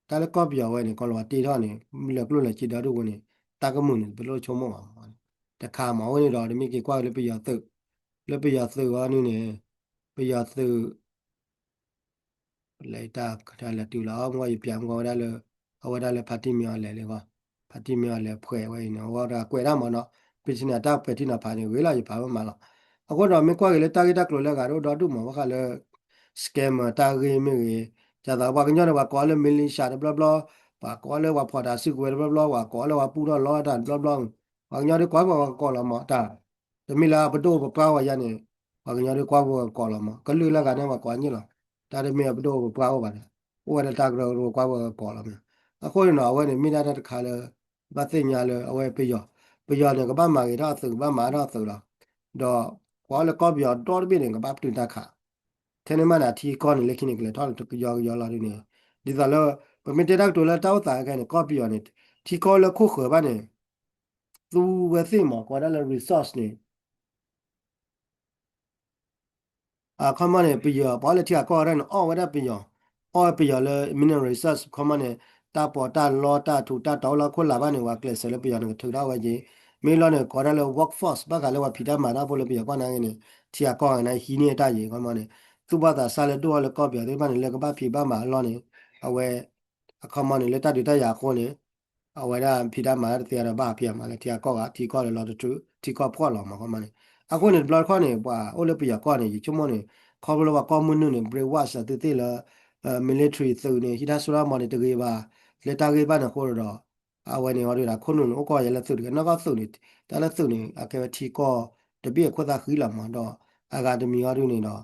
တၢ်လၢကီၢ်ပယီၤဝဲန့ၣ် ကီၤလၤဝါတ့ထီၣ်န့ၣ် လၢကျိၣ်လၢစ့ဒီဒူၣ်ဝဲန့ၣ် တၢ်ကမုာ်န့ၣ် ပလိၣ်ဆိကမိၣ်ဘၣ်မး. တခါမး အဝဲန့ၣ်ဒီး တမ့ၢ်က့ၤကွၢ်လၢပယီၤသုး, လၢပယီၤသုးအီၤန့ၣ်န့ၣ် ပယီၤသုး လဲၤတၢ်လဲၤတုၤလီၤ မ့ၢ်ယပျးမ့ၢ်ဝဲဒၣ်လၢ အဝဲဒၣ်လၢဖါတံၢ်မ့ၢ်အီၤလဲၤလံဂီၢ်, ဖါတံၢ်မ့ၢ်အီၤလဲၤဖှဲးဝဲအံၤန့ၣ် အဝဲဒၣ်ကွဲးဒၣ်မးနီၤ, ပထံၣ်န့ၣ် တၢ်ဖှဲးထံနီၤဖးန့ၣ် ဂ့ၤလီၤ ယဖးဝဲမးလီၤ. အဃိဒီးမ့ၢ်ကွၢ်က့ၤလၢတၢ်ဂ့ၢ်တၢ်ကျိၤလၢအဂၤဒိၣ်ဒီဒူၣ်မး ဘၣ်ဃးလၢ scammer တၢ်ဂ့ၢ်မ့ၢ်ဂ့ၤ, ဒ်သိးပှၤကညီန့ၣ် ပှၤကိးလၢ militia တဘျီဘျီ, ပှၤကိးလၢပှၤဖီၣ်တၢ်စုကဝဲၤတဘျီဘျီ, ပှၤကိးလၢပှၤပူထီၣ်လီတၢ်တဘျီဘျီ, ပှၤကညီဒ်ကိးပှၤကိးလီၤမးတၢ် တမ့ၢ်လၢပဒိၣ်ပပှၢ်ဝဲယါန့ၣ်, ပှၤကညီဒ်ကွၢ်ပှၤကိးလီၤမး, ကလုာ်လၢဂၤန့ၣ် ပှၤကိးညိၣ်လီၤ, တၢ်တမ့ၢ်ပဒိၣ်ပပှၢ်အိၣ်ဘၣ်ဒီး, အိၣ်ဝဲဒၣ်တၢ်ကရၢကရိကွၢ်ပှၤကိးလီၤမး. အဃိန့ၣ်ဒီး အဝဲန့ၣ်မ့ၢ်ဒၣ်တၢ်တခါလၢ ဘၣ်သ့ၣ်ညါလၢအဝဲပယီၤ, ပယီၤန့ၣ် ကဘၣ်မၤဂ့ၤထီၣ်အသုး ကဘၣ်မၤထီၣ်အသုးလီၤ. ဒီးပှၤအိၣ်လၢကီၢ်ပယီၤဒီတဘ့ၣ်န့ၣ် ကဘၣ်ပတုာ်တၢ်ခး ထဲန့ၣ်မးန့ၣ် အထံကီၢ်န့ၣ် လၢခံန့ၣ်ကလဲၤထီၣ်လၢကယီကယီလီၤဒ်န့ၣ်, ဒ်သိးလၢ ပမ့ၢ်တဲတၢ်ကတိၤလၢတၢ်အိၣ်သးခဲန့ၣ် ကီၢ်ပယီၤန့ၣ် ထံကီၢ်လၢခိၣ်ဃၢၤဘၣ်န့ၣ် သူဝဲသ့ၣ်မး ကိးဝဲဒၣ်လၢ resource န့ၣ် အခီပညီန့ၣ် ပယီၤ ပှၤအိၣ်လၢထံဂၤကီၢ်ဂၤန့ၣ် အီၣ်ဝဲဒၣ်ပယီၤ, အီၣ်ဝဲပယီၤလၢ mineral resource အခီပညီန့ၣ် တၢ်ပီးတၢ်လီတၢ်ထူးတၢ်တီၤ အိၣ်လၢခိၣ်လာ်ဘၣ်န့ၣ် ပှၤကျဲးစၢးလၢပယီၤန့ၣ် ကထုးထီၣ်ဝဲက့ၤ, မ့ၢ်လီၤန့ၣ် ကိးဒၣ်လၢ workforce ဘၣ်ဃးလၢပှၤဖံးတၢ်မၤတၢ်ဖိလၢပယီၤကီၢ်န့ၣ်ဂ့ၤန့ၣ် ထံဂၤကီၢ်ဂၤန့ၣ် ဟံးန့ၢ်တၢ်ယံၤ အခီပညီန့ၣ် သူၣ်ဘၣ်သးစၢ်လၢဒိၣ်အီၣ်လၢကီၢ်ပယီၤသ့ၣ်တဖၣ်န့ၣ် လၢကဘၣ်ဖံးဘၣ်မၤအလီၢ်န့ၣ် အဝဲ အခီပညီန့ၣ် လၢတၢ်ဒုးတၢ်ယၤအဃိန့ၣ် အဝဲဒၣ်ဖံးတၢ်မၤတၢ်တသ့ဒီး ဘၣ်ဟးဖံးမၤလၢထံဂၤကီၢ်ဂၤ ထံကီၢ်လၢလီၤတထူး ထံကီၢ်ဖှီၣ်လီၤမး အခီပညီန့ၣ်. အဃိန့ၣ် တဘျီတခီၣ်န့ၣ် ပှၤအိၣ်လၢပယီၤကီၢ်န့ၣ် ယဆိကမိၣ်န့ၣ် ခီဖျိလၢပှၤကီၢ်မုၢ်နုာ်န့ၣ် brainwash သုးသ့ၣ်လၢ military သုးန့ၣ် ဟံးတၢ်စိတၢ်ကမီၤန့ၣ် တဂ့ၤဘၣ် လၢတၢ်ဂ့ၢ်ဘၣ်န့ၣ်အဃိဒီး အဝဲန့ၣ်အီၤဒုးဒီး ခိၣ်နူာ်န့ၣ် အိၣ်ကီၢ်ယဲလၢသုးတဂ့ၤ နီၢ်ကီၢ်သုးန့ၣ် တၢ်လၢသုးန့ၣ် အကဲဝဲထံကီၢ်တဘ့ၣ်အခိၣ်သၣ်ဃံလီၤမး ဒီးအဂၤတမံၤအီၤဒုးန့ၣ်ဒီး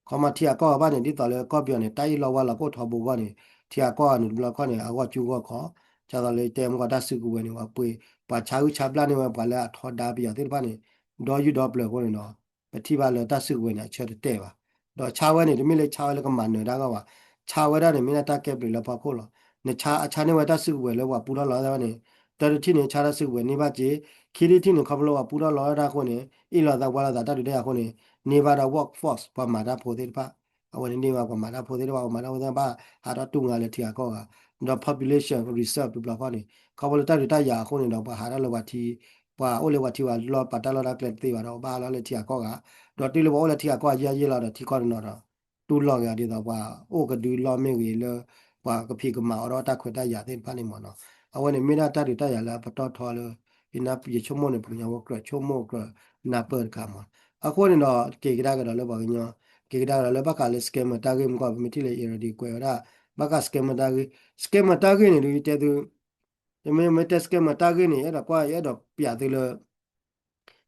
ခီမီထံအကီၢ်အဘၣ်န့ၣ် ဒ်သိးလၢကီၢ်ပယီၤန့ၣ် တၢ်အ့ၣ်လိာ်ဝါလိာ်ကိၣ်ထီဘိအဂီၢ်န့ၣ် ထံအကီၢ်န့ၣ် တဘျီခီၣ်န့ၣ် အဂီၢ်ကၠူဂီၢ်ခီ ဒ်သိးလၢတဲမ့ၢ်ကီးတၢ်စုကဝဲၤန့ၣ် ပှၤပှ့ၤ ပှၤဆါဂုၢ်ဆါဘျၣ်န့ၢ်ဝဲပှၤလၢအထီဒါပယီၤသ့ၣ်တဖၣ်န့ၣ် ဒီယုၢ်ဒီပျၢၤအဃိန့ၣ်ဒီး ပထံၣ်ဘၣ်လၢတၢ်စုကဝဲၤန့ၣ် အဆၢတတဲာ်ဘၣ်. ဒီးဆါဝဲန့ၣ် တမ့ၢ်လၢဆါဝဲလၢကမၤနၢၤတၢ်ဂီၢ်ဘၣ်. ဆါဝဲဒၣ်န့ၣ် မ့ၢ်ဒၣ်တၢ်ကဲဘျုးလၢဖီခိၣ်လီၤ. နဆါ အဆါန့ၢ်ဝဲတၢ်စုကဝဲၤလၢပှၤပူထီၣ်လီၤသ့ၣ်တဖၣ်န့ၣ် တၢတထံၣ်န့ၣ် ဆါတၢ်စုကဝဲၤန့ၢ်ဘၣ်က့ၤ, ခံထံၣ်တထံၣ်န့ၣ် ခီဖျိပှၤပူထီၣ်လီၤတၢ်အဃိန့ၣ် အ့ၣ်လိာ်သးဝါလိာ်သးတၢ်ဒုးတၢ်ယၤအဃိန့ၣ် န့ၢ်ဘၣ်ဒီး workforce ပှၤမၤတၢ်ဖိသ့ၣ်တဖၣ် အဝဲန့ၣ်န့ၢ်ဘၣ်ပှၤမၤတၢ်ဖိသ့ၣ်တဖၣ် ပှၤမၤတၢ်ဖိသ့ၣ်တဖၣ် ဟးထီၣ်တူၢ်ငါလၢထံဂၤကီၢ်ဂၤ ဒီး population reserve တဘျီဃီန့ၣ် ခီဖျိလၢတၢ်ဒုးတၢ်ယၤအဃိန့ၣ်ဒီး ပှၤဟးထီၣ်လၢပှၤထံ ပှၤအိၣ်လၢပှၤထံဝဲလီၢ်ပာ်တၢ်လီၢ်တၢ်ကျဲတသ့ဘၣ်ဒီး ဘၣ်ဟးလီၤလၢထံဂၤကီၢ်ဂၤ ဒီးတုၤလၢပှၤအိၣ်လၢထံဂၤကီၢ်ဂၤယဲၢ်ယဲၢ်လီၤဒီး ထံကီၢ်တနီၤဒီး တူၢ်လိာ်က့ၤအီၤဒ်သိးပှၤအိၣ်ကဒုလီၢ်မ့ၢ်ဂ့ၤလၢ ပှၤကဖံးကမၤအီၤဒီးတၢ်ခွဲးတၢ်ယာ်သ့ၣ်တဖၣ်န့ၣ်မ့ၢ်နီၤ အဝဲန့ၣ်မ့ၢ်ဒၣ်တၢ်ဒုးတၢ်ယၤလၢအပတီၢ်ထီလၢ ယဆိကမိၣ်န့ၣ် ပှၤကညီဖိကြၢးဆိကမိၣ်ကြၢးနၢ်ပၢၢ်တခါမး အဃိန့ၣ်ဒီး က့ၤကဒါကဒီးလၢပှၤကညီ က့ၤကဒါကဒီးလၢဘၣ်ဃးလၢ scammer တၢ်ဂ့ၢ်မ့ၢ်ကီး ပမ့ၢ်ထံၣ်လၢ already ကွဲးဝဲဒၣ် ဘၣ်ဃး scammer တၢ်ဂ့ၢ် scammer တၢ်ဂ့ၢ်န့ၣ် ဒုးယတဲသု ယမ့ၢ်မ့ၢ်တဲ scammer တၢ်ဂ့ၢ်န့ၣ် ယအဲၣ်ဒိးကွၢ် ယအဲၣ်ဒိးပျးသုလၢ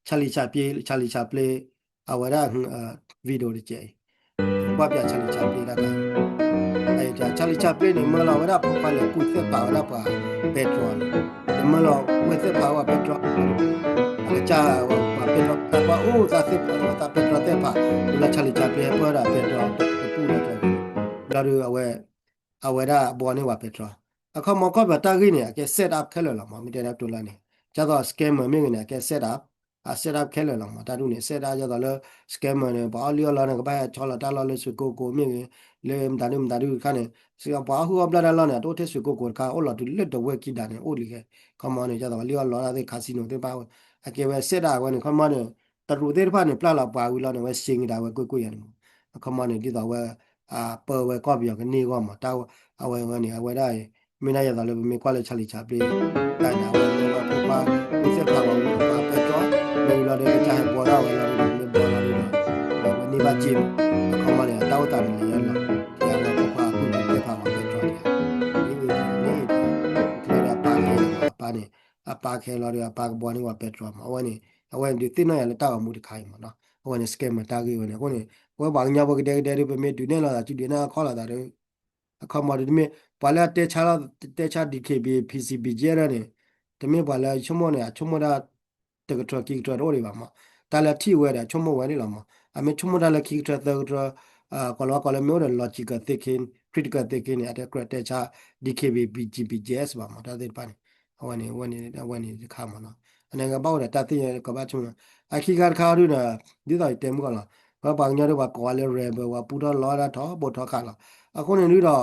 Charlie Chaplin Charlie Chaplin အဝဲဒၣ် video တကဲးအံၤ ကွၢ်ပျး Charlie Chaplin တၢ်ဂ့ၢ် Charlie Chaplin န့ၣ် မၢလီၤဝဲဒၣ်ဖိခွါလဲၤကူၣ်သ့ၣ်ဖးဝဲဒၣ်ပှၤ petrol န့ၣ် မၢလီၤဝဲသ့ၣ်ဖးဝဲ petrol အကစၢ်ဝဲပှၤ petrol တၢ်ကွၢ်အိၣ်သးသ့ၣ်ဖးဝဲသး petrol သ့ၣ်ဖး လၢ Charlie Chaplin ဟဲပၢဒီး petrol တပူၣ်လၢကျဲ လီၤဒုး အဝဲ အဝဲဒၣ်ဘှီန့ၢ်ဝဲ petrol အခီမီ ကီၢ်ပယီၤတၢ်ဂ့ၢ်န့ၣ် အကဲ set up ခဲလၢာ်လီၤမး မ့ၢ်တဲဒၣ်တိလၢန့ၣ် ဒ်သိး scammer မ့ၢ်ဂ့ၤန့ၣ် အကဲ set up အ set up ခဲလၢာ်လီၤမး တၢ်ဒုးန့ၣ် set up ဒ်သိးလၢ scammer န့ၣ် ပှၤအီၣ်လံၣ်အီၣ်လီန့ၣ် ကဘၣ်ဟဲဆီလီၤတၢ်လီၢ်လၢ ရွှေကုက္ကို မ့ၢ်ဂ့ၤ လၢမတၤဒုမတၤဒုတခါန့ၣ် ပှၤအီၣ်ဟုၣ်အီၣ်ဘျၣ်တၢ်လီၢ်န့ၣ် အတအိၣ်ထဲ ရွှေကုက္ကို တခါ အိၣ်လီၤတုၤလၢတဝဲၢ်ခံဒးန့ၣ် အိၣ်လံခဲ ခီမီန့ၣ် ဒ်သိးပှၤလံၣ်အီၣ်လီတၢ်သ့ၣ် casino သ့ၣ်တဖၣ် အကဲဝဲ set up ဝဲန့ၣ် ခီမီန့ၣ် တရူးသ့ၣ်တဖၣ်န့ၣ် ပျၢ်လီၤပှၤဝံၤလီၤန့ၣ် ဝဲ ရှင်းကဒါ ဝဲကွ့ၢ်ကွ့ၢ်ယၤန့ၣ်မး အခီမီန့ၣ် ဒ်သိးဝဲ ပၢဝဲကီၢ်ပယီၤကန့ၢ်အဂီၢ်မး တၢ်အဝဲဝဲန့ၣ် အဝဲဒၣ်အံၤ မ့ၢ်ဒၣ်ယသိးလၢပမ့ၢ်ကွၢ်လၢ Charlie Chaplin တၢ်န့ၣ် အဝဲမ့ၢ်ဝဲဖိခွါ ဝံသ့ၣ်ဖးဝဲ ဝံသ့ၣ်ဖး petrol မ့ၢ်ဝံၤလီၤဒီး ကစၢ်ဟဲဘှီထီၣ်ဝဲလီၤဒီး မ့ၢ်ဘှီလီၤဒီး ဝဲန့ၢ်ဘၣ်စ့မး အခီမီန့ၣ် အတၢ်အိၣ်သးန့ၣ်လဲၤယါလီၤ ကဲဝဲဖိခွါအပုၢ်ဝံသ့ၣ်ဖးဝဲ petrol န့ၣ် မ့ၢ်ဝံၤန့ၣ်အပၢ်န့ၣ် အပၢ်န့ၣ် အပၢ်ခဲလီၤဒီး အပၢ်ကဘှီန့ၢ်ဝဲ petrol မး အဝဲန့ၣ် အဝဲန့ၣ်ဒုးသ့ၣ်နီၣ်ယၤလၢတၢ်ဂီၤမူတခါအံၤမးနီၤ အဝဲန့ၣ် scammer တၢ်ဂ့ၢ်ဝဲန့ၣ် အဃိန့ၣ် အဝဲပှၤကညီဖိကဒဲကဒဲဒုး ပမ့ၢ်ဒုးနဲၣ်လိာ်သး ဒုးနဲၣ်အခီၣ်လိာ်သးဒီး အခီမီဒုးတမ့ၢ် ပှၤလၢအတဲဆါ တဲဆါ DKBA PC BGF ဒၣ်န့ၣ် တမ့ၢ်ပှၤလၢဆိကမိၣ်န့ၣ် အဆိကမိၣ်ဒၣ် တကထၢခံကထၢတအိၣ်ဒံးဘၣ်မး တၢ်လၢထံၣ်ဝဲဒီး အဆိကမိၣ်ဝဲန့ၣ်လီၤမး အမ့ၢ်ဆိကမိၣ်တၢ်လၢခံကထၢသၢကထၢ ကိးလီၤကိးလၢမ့ၢ်အိၣ်ဒီး logical thinking critical thinking န့ၣ် အတကြၢးတဲဆါ DKBA BGF ဘၣ်မး တၢ်သ့ၣ်တဖၣ်န့ၣ် အဝဲန့ၣ် အဝဲန့ၣ် အဝဲန့ၣ်တခါမးနီၤ အန့ၣ်ကဘၣ်အိၣ်ဒီးတၢ်သ့ၣ်ညါကဘၣ်ဆိကမိၣ် အခံခါတခါဒုးဒီး ဒ်သိးယတဲမုၢ်ကီၢ်လီၤ ပှၤကညီဒုးပှၤကိးဝဲလၢ rebel ပှၤပူထီၣ်လီတၢ်ထီဘိထီခးလီၤ အဃိန့ၣ်ဒုးဒီး တၢ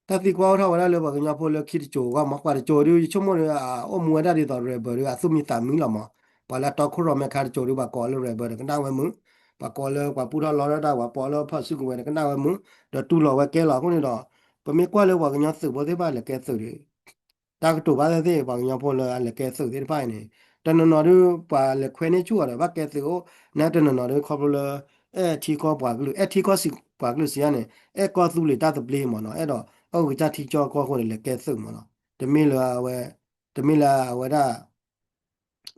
်သံကွၢ်အိၣ်ထီၣ်ဝဲဒၣ်လၢပှၤကညီဖိလၢခံတစိၤအဂီၢ်မး ပှၤတစိၤဒုး ယဆိကမိၣ်ဒီး အအိၣ်မူဝဲဒၣ်ဒ်သိး rebel ဒုး အသူၣ်မံသးမံလီၤမး ပှၤလၢအတီခိၣ်ရိၣ်မဲခါတစိၤဒုး ပှၤကိးလၢ rebel ဒီးကနၣ်ဝဲမုာ် ပှၤကိးလၢပှၤပူထီၣ်လီတၢ် ပှၤပိာ်လၢဖီၣ်စုကဝဲၤဒီးကနၣ်ဝဲမုာ် ဒီးတူၢ်လိာ်ဝဲကဲလီၤ အဃိန့ၣ်ဒီး ပမ့ၢ်ကွၢ်လၢပှၤကညီသုးဖိသ့ၣ်တဖၣ်လဲၤကဲသုးဒုး တၢ်ကတိၤဘၣ်သ့ၣ်သ့ၣ် ပှၤကညီဖိလၢအလဲၤကဲသုးသ့ၣ်တဖၣ်အံၤန့ၣ် တနီၤနီၤဒုး ပှၤလဲၤခွဲန့ၢ်ဆူၣ်အီၤဒီး ဘၣ်ကဲသုးအိၣ် နတနီၤနီၤဒုး ခီဖျိလၢ အဲၣ်ထံကီၢ်ပှၤကလုာ် အဲၣ်ထံကီၢ်ပှၤကလုာ်စံးယါန့ၣ် အဲၣ်ကီၢ်သူလ့ၤတၢ်သဘျ့မးနီၤ အဲၣ်ဒိး အကစၢ်ထံကီၢ်ကီၢ်အဃိန့ၣ် လဲၤကဲသုးမးနီၤ တမ့ၢ်လၢအဝဲ တမ့ၢ်လၢအဝဲဒၣ်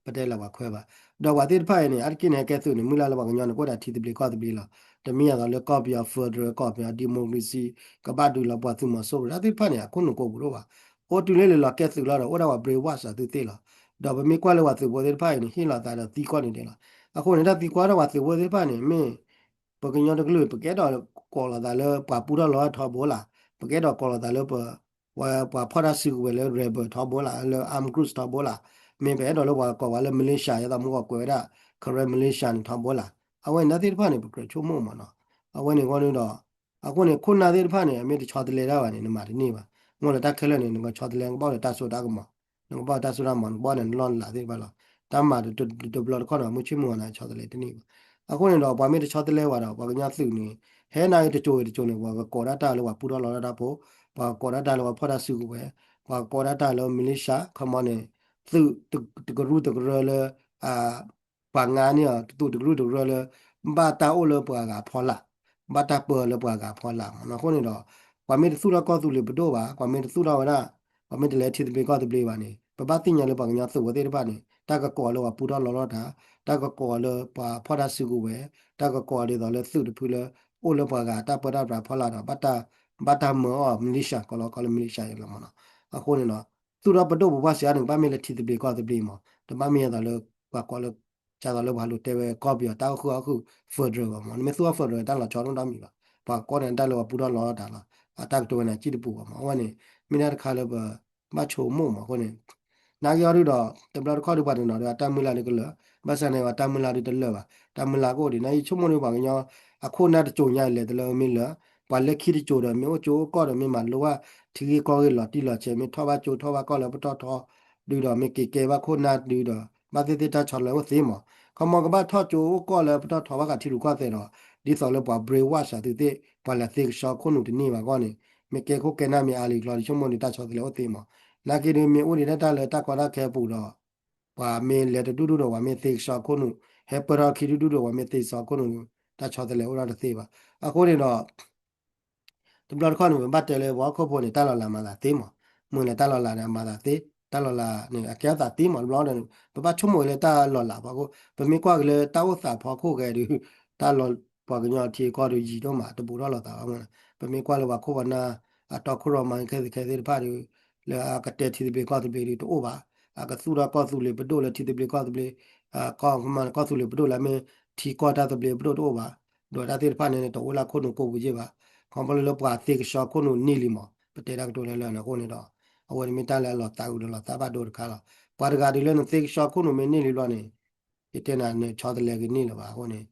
ပတဲလၢပှၤခွဲးဘၣ် ဒီးပှၤသ့ၣ်တဖၣ်အံၤန့ၣ် အါတက့ၢ်န့ၣ် ဟဲကဲသုးန့ၣ် မုၢ်လၢ်လၢပှၤကညီန့ၣ် ကအိၣ်ဒီးထံသဘျ့ကီၢ်သဘျ့လီၤ. တမ့ၢ်အသိးလၢကီၢ်ပယီၤ federal ကီၢ်ပယီၤ democracy ကဘၣ်ဒုးလီၤပှီၢ်သုးမီၤစိရိၤ တၢ်သ့ၣ်တဖၣ်န့ၣ် အခိၣ်နူာ်ကိးပူၤတအိၣ်ဘၣ်. အိၣ်တုၤလၢလဲၤလီၤကဲသုးလီၤဒီး အိၣ်ဒၣ်ပှၤ brainwash အသုးသ့ၣ်လီၤ. ဒီးပမ့ၢ်ကွၢ်လၢပှၤသုးဖိသ့ၣ်တဖၣ်အံၤန့ၣ် ဟ့ၣ်လီၤသးဒီးသံကွၢ်န့ၣ်ဒဲးလီၤ. အဃိန့ၣ် တၢ်သံကွၢ်ဒီးပှၤသုးဖိသ့ၣ်တဖၣ်န့ၣ် မ့ၢ် ပကညီတကလုာ် ပကအဲၣ်ဒိးကိးလီၤသးလၢပှၤပူထီၣ်လီထီဘိလၣ်, ပကအဲၣ်ဒိးကိးလီၤသးလၢပ ပှၤဖီၣ်တၢ်စုကဝဲၤလၢ rebel ထီဘိလၣ်, လၢ armed groups ထီဘိလၣ်, မ့ၢ်ပအဲၣ်ဒိးလၢပှၤကိးပှၤလၢ militia ယသးမူကီးကွဲးဝဲဒၣ် Karen militia န့ၣ်ထီဘိလၣ်. အဝဲန့ၣ်တၢ်သ့ၣ်တဖၣ်န့ၣ် ပကြၢးဆိကမိၣ်မးနီၤ. အဝဲန့ၣ်အဃိန့ၣ်ဒီး အဃိန့ၣ် ခိၣ်နၢ်သ့ၣ်တဖၣ်န့ၣ် အမ့ၢ်တဆီတလဲတၢ်ဘၣ်န့ၣ် နမၤတန့ၢ်ဘၣ်. မ့ၢ်လၢတၢ်ခဲလၢာ်န့ၣ် နကဆီတလဲ နကဘၣ်အိၣ်ဒီးတၢ်စိတၢ်ကမီၤ, နကဘၣ်အိၣ်တၢ်စိတၢ်ကမီၤ နကဘၣ်အိၣ်ဒီးနလီၢ်နလၤသ့ၣ်တဖၣ်လီၤ. တၢ်မၤတဘျီတခီၣ်န့ၣ် မ့ၢ်ဆိကမိၣ်ဝဲန့ၣ် ဆီတလဲတန့ၢ်ဘၣ်. အဃိန့ၣ်ဒီး ပှၤမ့ၢ်တဆီတလဲဝဲဒီး ပှၤကညီသုးန့ၣ် ဟဲနၤဂ့ၤတစိၤဂ့ၤတစိၤန့ၣ် ပှၤကကိးဒၣ်တၢ်လၢပှၤပူထီၣ်လီထီၣ်တၢ်ဖိ, ပှၤကကိးဒၣ်တၢ်လၢပှၤဖီၣ်တၢ်စုကဝဲၤ, ပှၤကကိးဒၣ်တၢ်လၢ militia ခီမီန့ၣ် သုးတကရူၢ်တကရၢလၢ ပှၤငါန့ၢ်အီၤ သုးတကရူၢ်တကရၢလၢ ဘၣ်တၢ်အိၣ်လၢပှၤဂၤအဖီလာ်, ဘၣ်တၢ်ပၢလၢပှၤဂၤအဖီလာ်မးနီၤ. အဃိန့ၣ်ဒီး ပှၤမ့ၢ်တသူၣ်ထီၣ်ကီၢ်သူလ့ၤပဒိၣ်ဘၣ်, ပှၤမ့ၢ်တသူၣ်ထီၣ်ဝဲဒၣ်, ပှၤမ့ၢ်တလဲၤထံသဘျ့ကီၢ်သဘျ့ဘၣ်န့ၣ် ပဘၣ်သ့ၣ်ညါလၢပှၤကညီသုးဖိသ့ၣ်တဖၣ်န့ၣ် တၢ်ကကိးအီၤလၢပှၤပူထီၣ်လီထီၣ်တၢ်, တၢ်ကကိးအီၤလၢပှၤဖီၣ်တၢ်စုကဝဲၤ, တၢ်ကကိးအီၤဒ်သိးလၢသုးတဖုလၢ အိၣ်လၢပှၤဂၤတၢ်ပၢတၢ်ပြးဖီလာ်ဒီး ဘၣ်တၢ်မၢအီၤ militia ကိးလီၤကိးလၢ militia ယလီၤမးနီၤ. အဃိန့ၣ်ဒီး သူၣ်ထီၣ်ပဒိၣ်ပပှၢ်စံးအါန့ၣ် ကဘၣ်မ့ၢ်လၢထံသဘျ့ကီၢ်သဘျ့မး, တဘၣ်မ့ၢ်ယသးလၢ ပှၤကိးလၢ ဒ်သိးလၢပှၤလိၤတဲဝဲကီၢ်ပယီၤတၢ်အိၣ်ဃုာ်အီၣ်ဃုာ် federal ဘၣ်မး, နမ့ၢ်သူၣ်ထီၣ် federal တၢ်လီၤဆီတအိၣ်နီတမံၤဘၣ်. ပှၤကိးန့ၣ်တၢ်လၢပှၤပူထီၣ်လီထီၣ်တၢ်လီၤ, အတၢ်ကတိၤဝဲန့ၣ် အစံၣ်တပူၤဘၣ်မး. အဝဲန့ၣ် မ့ၢ်ဒၣ်တခါလၢပဘၣ်ဆိကမိၣ်မး. အဃိန့ၣ် နာ်က့အီၤဒုးဒီး တဘျီတခီၣ်ဒုးပှၤတနီၤဒီး အတၢ်မုၢ်လၢ်ဒုးကလၢာ်, ဘၣ်ဆၣ်န့ၣ် ပှၤတၢ်မုၢ်လၢ်ဒုးတလၢာ်ဘၣ်. တၢ်မုၢ်လၢ်ကအိၣ်ဒံး နာ်က့ဆိကမိၣ်ဒုးပှၤကညီ အခိၣ်နၢ်တစိၤညါအံၤလဲၤတလၢမ့ၢ်လၢာ်, ပှၤလၢခံတစိၤဒီး မ့ၢ်အိၣ်ကၠိအိၣ်ကီၢ်ဒီး မ့ၢ်မၤလိဘၣ်ထံဂ့ၢ်ကီၢ်ဂ့ၢ်လီၤတံၢ်လီၤဆဲး မ့ၢ်ထီၣ်ဘၣ်ကၠိထီၣ်ဘၣ်ကီၢ်လၢပတီၢ်ထီ ဒုးဒီး မ့ၢ်က့ၤကဲဘၣ်ခိၣ်နၢ်ဒုးဒီး ဘၣ်သ့ၣ်သ့ၣ်တၢ်ဆီတလဲအိၣ်သ့မး. ခီမီကဘၣ်ထီၣ်ကၠိအိၣ်ကီၢ်လၢပတီၢ်ထီဘၣ်ဃးထံရူၢ်ကီၢ်သဲးဒီး ဒ်သိးလၢပှၤ brainwash အသုးသ့ၣ် ပှၤလဲၤသ့ကဆှီခိၣ်နူာ်တန့ၢ်ဘၣ်အဂီၢ်န့ၣ် မ့ၢ်ကဲခိၣ်ကဲနၢ်မ့ၢ်အါလံကျီ ယဆိကမိၣ်ဒုးတၢ်ဆီတလဲအိၣ်သ့မး. နာ်က့ဒုးမ့ၢ်အိၣ်ဒံးဒၣ်တၢ်လၢတၢ်ကီတၢ်ခဲအပူၤဒီး ပှၤမ့ၢ်လဲၤတဒူၣ်ဒူၣ်ဒီး ပှၤမ့ၢ်သ့ကဆှီခိၣ်နူာ် ဟဲပၢၢ်ထီၣ်ခံဒူၣ်ဒူၣ်ဒီး ပှၤမ့ၢ်သ့ကဆှီခိၣ်နူာ် တၢ်ဆီတလဲအိၣ်ဒၣ်တသ့ဘၣ်. အဃိန့ၣ်ဒီး တဘျီတခီၣ်န့ၣ် ပဘၣ်တဲလၢပှၤဟီၣ်ခိၣ်ဖိန့ၣ် တၢ်လီၤလးမၤသးသ့မး, မ့ၢ်လၢတၢ်လီၤလးန့ၣ် အမၤသးသ့, တၢ်လီၤလးန့ၣ် အကဲအသးသ့မး တဘျီဒီး ပဘၣ်ဆိကမိၣ်ဝဲလၢတၢ်လီၤလးဖီခိၣ်, ပမ့ၢ်ကွၢ်က့ၤလၢတၢ်အိၣ်သးဖီခိၣ်ဂဲၤဒုး တၢ်လီၤ ပှၤကညီထံကီၢ်ဒုးယံာ်ဒိၣ်မး တဘူးထီၣ်လိာ်သးဘၣ်မး. ပမ့ၢ်ကွၢ်လၢပှၤခိၣ်ပှၤနၢ် အတီခိၣ်ရိၣ်မဲခဲသ့ခဲသ့ၣ်တဖၣ်ဒုး လၢအကတဲထံသဘျ့ကီၢ်သဘျ့ဒုးတအိၣ်ဘၣ်, အကသူၣ်ထီၣ်ကီၢ်သူလ့ၤပဒိၣ်လၢထံသဘျ့ကီၢ်သဘျ့ ကီၢ်မး ကီၢ်သူလ့ၤပဒိၣ်လၢအမ့ၢ်ထံကီၢ်တၢ်သဘျ့ပဒိၣ်တအိၣ်ဘၣ်, ဒီးတၢ်သ့ၣ်တဖၣ်န့ၣ် တအိၣ်လၢခိၣ်နူာ်ကိးပူၤယဲၢ်ဘၣ်. ခီဖျိလၢပှၤသ့ကဆှီခိၣ်နူာ်န့ၢ်လံမး ပတဲတၢ်ကတိၤလၢလၢန့ၣ်အဃိန့ၣ်ဒီး အဝဲန့ၣ်မ့ၢ်တၢ်လၢအလီၤသးအုးဒီးလီၤသးဘၣ်ဒိတခါလီၤ. ပှၤတဂၤဒ်လၢနသ့ကဆှီခိၣ်နူာ်မ့ၢ်န့ၢ်လံဘျီန့ၣ် ယတဲနၤန့ၣ် ဆီတလဲက့ၤန့ၢ်လၢၤဘၣ်အဃိန့ၣ်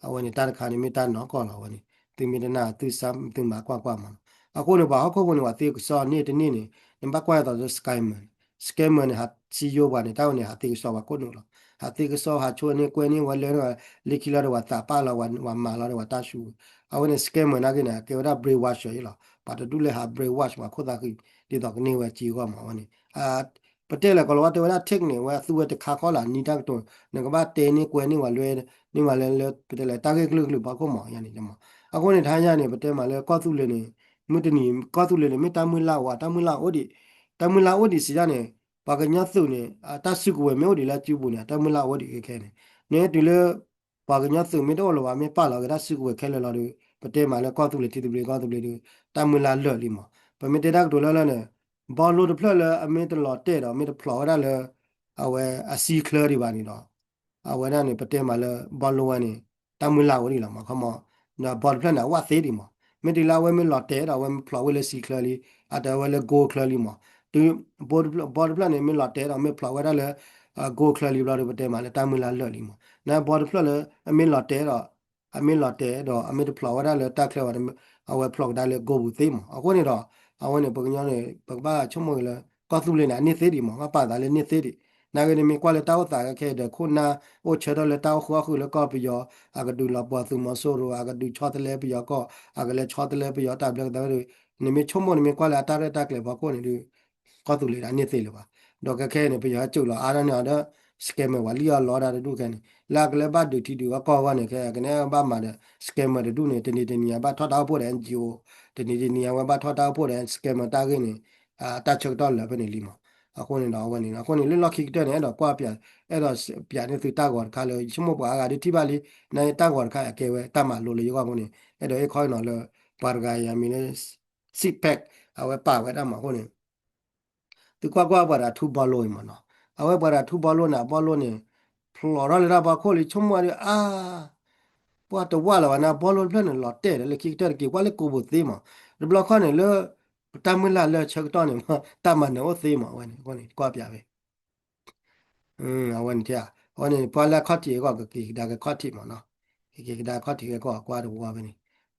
အဝဲန့ၣ်တၢ်တခါန့ၣ်မ့ၢ်တၢ်နီၢ်ကီၢ်လီၤ. အဝဲန့ၣ် သုမ့ၢ်တနာ် သုစၢ်သုမၤကွၢ်ကွၢ်မးလီၤ. အဃိန့ၣ် ပှၤဟီၣ်ခိၣ်ဖိန့ၣ် ပှၤသ့ကဆှီန့ၢ်တန့ၢ်န့ၣ် နဘၣ်ကွၢ်အသိးလၢ scammer scammer န့ၣ် ဟးစံယိပှၤန့ၣ် တၢ်ဝဲန့ၣ် ဟးသ့ကဆှီပှၤခိၣ်နူာ်လီၤ. ဟးသ့ကဆှီ ဟးဆိန့ၢ်ကွဲန့ၢ်ဝဲလၢ လၢခံလီၤဒီးပှၤသးပာ်လီၤ ပှၤမၤလီၤဒီးပှၤတၢ်ဆူး အဝဲန့ၣ် scammer နာ်က့န့ၣ် ကဲဝဲဒၣ် brainwash အံၤလီၤ. ပှၤတဒူၣ်လဲၤဟး brainwash ပှၤခိၣ်သၣ်ဃံ ဒ်သိးကန့ၢ်ဝဲစ့အဂီၢ်မး အဝဲန့ၣ် ပတဲလဲၣ် ကိၤလၤဝါတဲဝဲဒၣ် tech န့ၣ် အဝဲအသူဝဲတခါဃီလၢနံၣ်တၢ်ကတိၤ နကဘၣ်တဲန့ၢ်ကွဲန့ၢ်ဝဲလၢ န့ၢ်ဝဲလၢလၢ ပတဲလဲၣ် တၢ်ဂ့ၢ်ကလုာ်ကလုာ်ဖီခိၣ်မး ယၤန့ၣ်မး. အဃိန့ၣ် တဟါညါန့ၣ် ပတဲမးလၢကီၢ်သူလ့ၤန့ၣ် မုၢ်တနံၤ ကီၢ်သူလ့ၤန့ၣ် မ့ၢ်တၢ်မုၢ်လၢ်အိၣ် တၢ်မုၢ်လၢ်အိၣ်ဒံး တၢ်မုၢ်လၢ်အိၣ်ဒံးစံးဒၣ်န့ၣ် ပှၤကညီသုးန့ၣ် တၢ်စုကဝဲၤမ့ၢ်အိၣ်ဒံးလၢအစုပူၤန့ၣ် တၢ်မုၢ်လၢ်အိၣ်ဒံးခဲခဲန့ၣ် န့ၣ်တုၤလၢ ပှၤကညီသုးမ့ၢ်တအိၣ်လၢၤဘၣ် မ့ၢ်ပာ်လီၤက့ၤတၢ်စုကဝဲၤခဲလၢာ်လီၤဒီး ပတဲမးလၢကီၢ်သူလ့ၤထံသဘျ့ကီၢ်သဘျ့ဒီး တၢ်မုၢ်လၢ်လၢာ်လံမး. ပမ့ၢ်တဲတၢ်ကတိၤလၢလၢန့ၣ် ဘီလိတဖျၢၣ်လၢအမ့ၢ်တလီၤတဲာ်ဒီး မ့ၢ်တဖျိးဝဲဒၣ်လၢ အဝဲအစံချၢဒံးဘၣ်န့ၣ်ဒီး အဝဲဒၣ်န့ၣ် ပတဲမးလၢဘီလိဝဲန့ၣ် တၢ်မုၢ်လၢ်အိၣ်ဒံးလီၤမး ခီမး ဘီတဖျၢၣ်န့ၣ် အဝဲသ့ဒံးမး မ့ၢ်တုၤလၢအဝဲမ့ၢ်လီၤတဲာ်ဒီး အဝဲမ့ၢ်ဖျိးဝဲလၢစံချၢလံ အတၢ်ဝဲလၢ gold ချၢလံမး တုၤ ဘီတဖျၢၣ်န့ၣ် မ့ၢ်လီၤတဲာ်ဒီး မ့ၢ်ဖျိးဝဲဒၣ်လၢ gold ချၢလံဘျီဒီး ပတဲမးလၢတၢ်မုၢ်လၢ်လၢာ်လံမး နဘီတဖျၢၣ်လၢ အမ့ၢ်လီၤတဲာ်ဒီး အမ့ၢ်လီၤတဲာ်ဒီး အမ့ၢ်တဖျိးဝဲဒၣ်လၢတၢ်ချၢဝဲ အဝဲဖျိးကဒါလၢ gold ပူၤသ့မး အဃိန့ၣ်ဒီး အဝဲန့ၣ် ပကညီန့ၣ် ပကဘၣ်ဆိကမိၣ်က့ၤလၢ ကီၢ်သူလ့ၤန့ၣ် အန့ၢ်သ့ဒံးမး ဘၣ်ပာ်သးလၢန့ၢ်သ့ဒံး နာ်က့န့ၣ် မ့ၢ်ကွၢ်လၢတၢ်အိၣ်သးခဲခဲဒီး ခိၣ်နၢ်အိၣ်ဆၢထၢၣ်လၢတၢ်အိၣ်ဃုာ်အီၣ်ဃုာ်လၢကီၢ်ပယီၤ အကဒုးလီၤပှီၢ်သုးမီၤစိရိၤ အကဒုးဆီတလဲပယီၤကီၢ် အကလဲၤဆီတလဲပယီၤတၢ်ဘျၢကသီဒီး နမ့ၢ်ဆိကမိၣ် နမ့ၢ်ကွၢ်လၢအတၢ်ရဲၣ်တၢ်ကျဲၤဖီခိၣ်န့ၣ်ဒီး ကီၢ်သူလ့ၤန့ၣ် အန့ၢ်သ့လၢၤဘၣ် ဒီးခဲခဲအံၤန့ၣ် ပယီၤဟဲစိာ်လီၤအါထီၣ်န့ၢ်အီၤဒီး scammer ပှၤလံၣ်အီၣ်လီတၢ်တဒူၣ်ခဲန့ၣ် လၢအကလဲၤဘၣ်ဒုးထံဒုးအကီၢ်အဂီၢ်န့ၣ် ခဲကနဲဘၣ်မၤဒီး scammer တဒူၣ်န့ၣ် တနံၤတနံၤအဘၣ်ထီၣ်တၢ်အိၣ်ဖှိၣ်ဒီး NGO တနံၤတနံၤအဝဲဘၣ်ထီၣ်တၢ်အိၣ်ဖှိၣ်ဒီး scammer တၢ်ဂ့ၢ်န့ၣ် တၢ်ဆၢကတီၢ်လၢာ်ဖဲန့ၣ်လံမး အဃိန့ၣ်ဒီးအဝဲန့ၣ် အဃိန့ၣ် လၢလီၢ်ခံကတၢၢ်န့ၣ် အဲၣ်ဒိးကွၢ်ပၠး အဲၣ်ဒိးပၠးန့ၢ်သုတၢ်ဂီၤတခါလၢ ယဆိကမိၣ်ပှၤအါဂၤဒုးထံၣ်ဘၣ်လံ နာ်က့တၢ်ဂီၤတခါအကဲဝဲတၢ်မၤလိလၢယဂီၢ်အဃိန့ၣ် အဲၣ်ဒိးဟ့ၣ်ခီဟ့ၣ်နီၤလၢ ပှၤတဂၤအံၤအမံၤလၢ Six Pack အဝဲပာ်ဝဲဒၣ်မးအဃိန့ၣ် သုကွၢ်ကွၢ်ပှၤတဂၤထူဘီလိအံၤမးနီၤ အဝဲပှၤတဂၤထူဘီလိန့ၣ် အဘီလိန့ၣ် ဖျိးထီၣ်လၢတၢ်ဖီခိၣ်လံ ဆိကမိၣ်ဒီး အါ ပှၤတဝၢ်လၢၤဘၣ်န့ၣ် အဘီလိတဖျၢၣ်န့ၣ် လီၤတဲာ်ဒီးလၢခံကတၢၢ်တက့ၢ် ကွၢ်လၢကိာ်ပူၤသ့မး တဘျီခီန့ၣ်လၢ ပတၢ်မုၢ်လၢ်လၢဆၢကတီၢ်န့ၣ် တၢ်မၤနၢၤအိၣ်သ့မး အဝဲန့ၣ် အဃိန့ၣ် ကွၢ်ပၠးဝဲ အဝဲန့ၣ် အဝဲန့ၣ် ပှၤလၢအခီၣ်ထံးအဂီၢ် ကက့ၤကဒါက့ၤခီၣ်ထံးမးနီၤ ကက့ၤကဒါခီၣ်ထံးကဲကီၢ်ကွၢ်တဝီဖဲန့ၣ်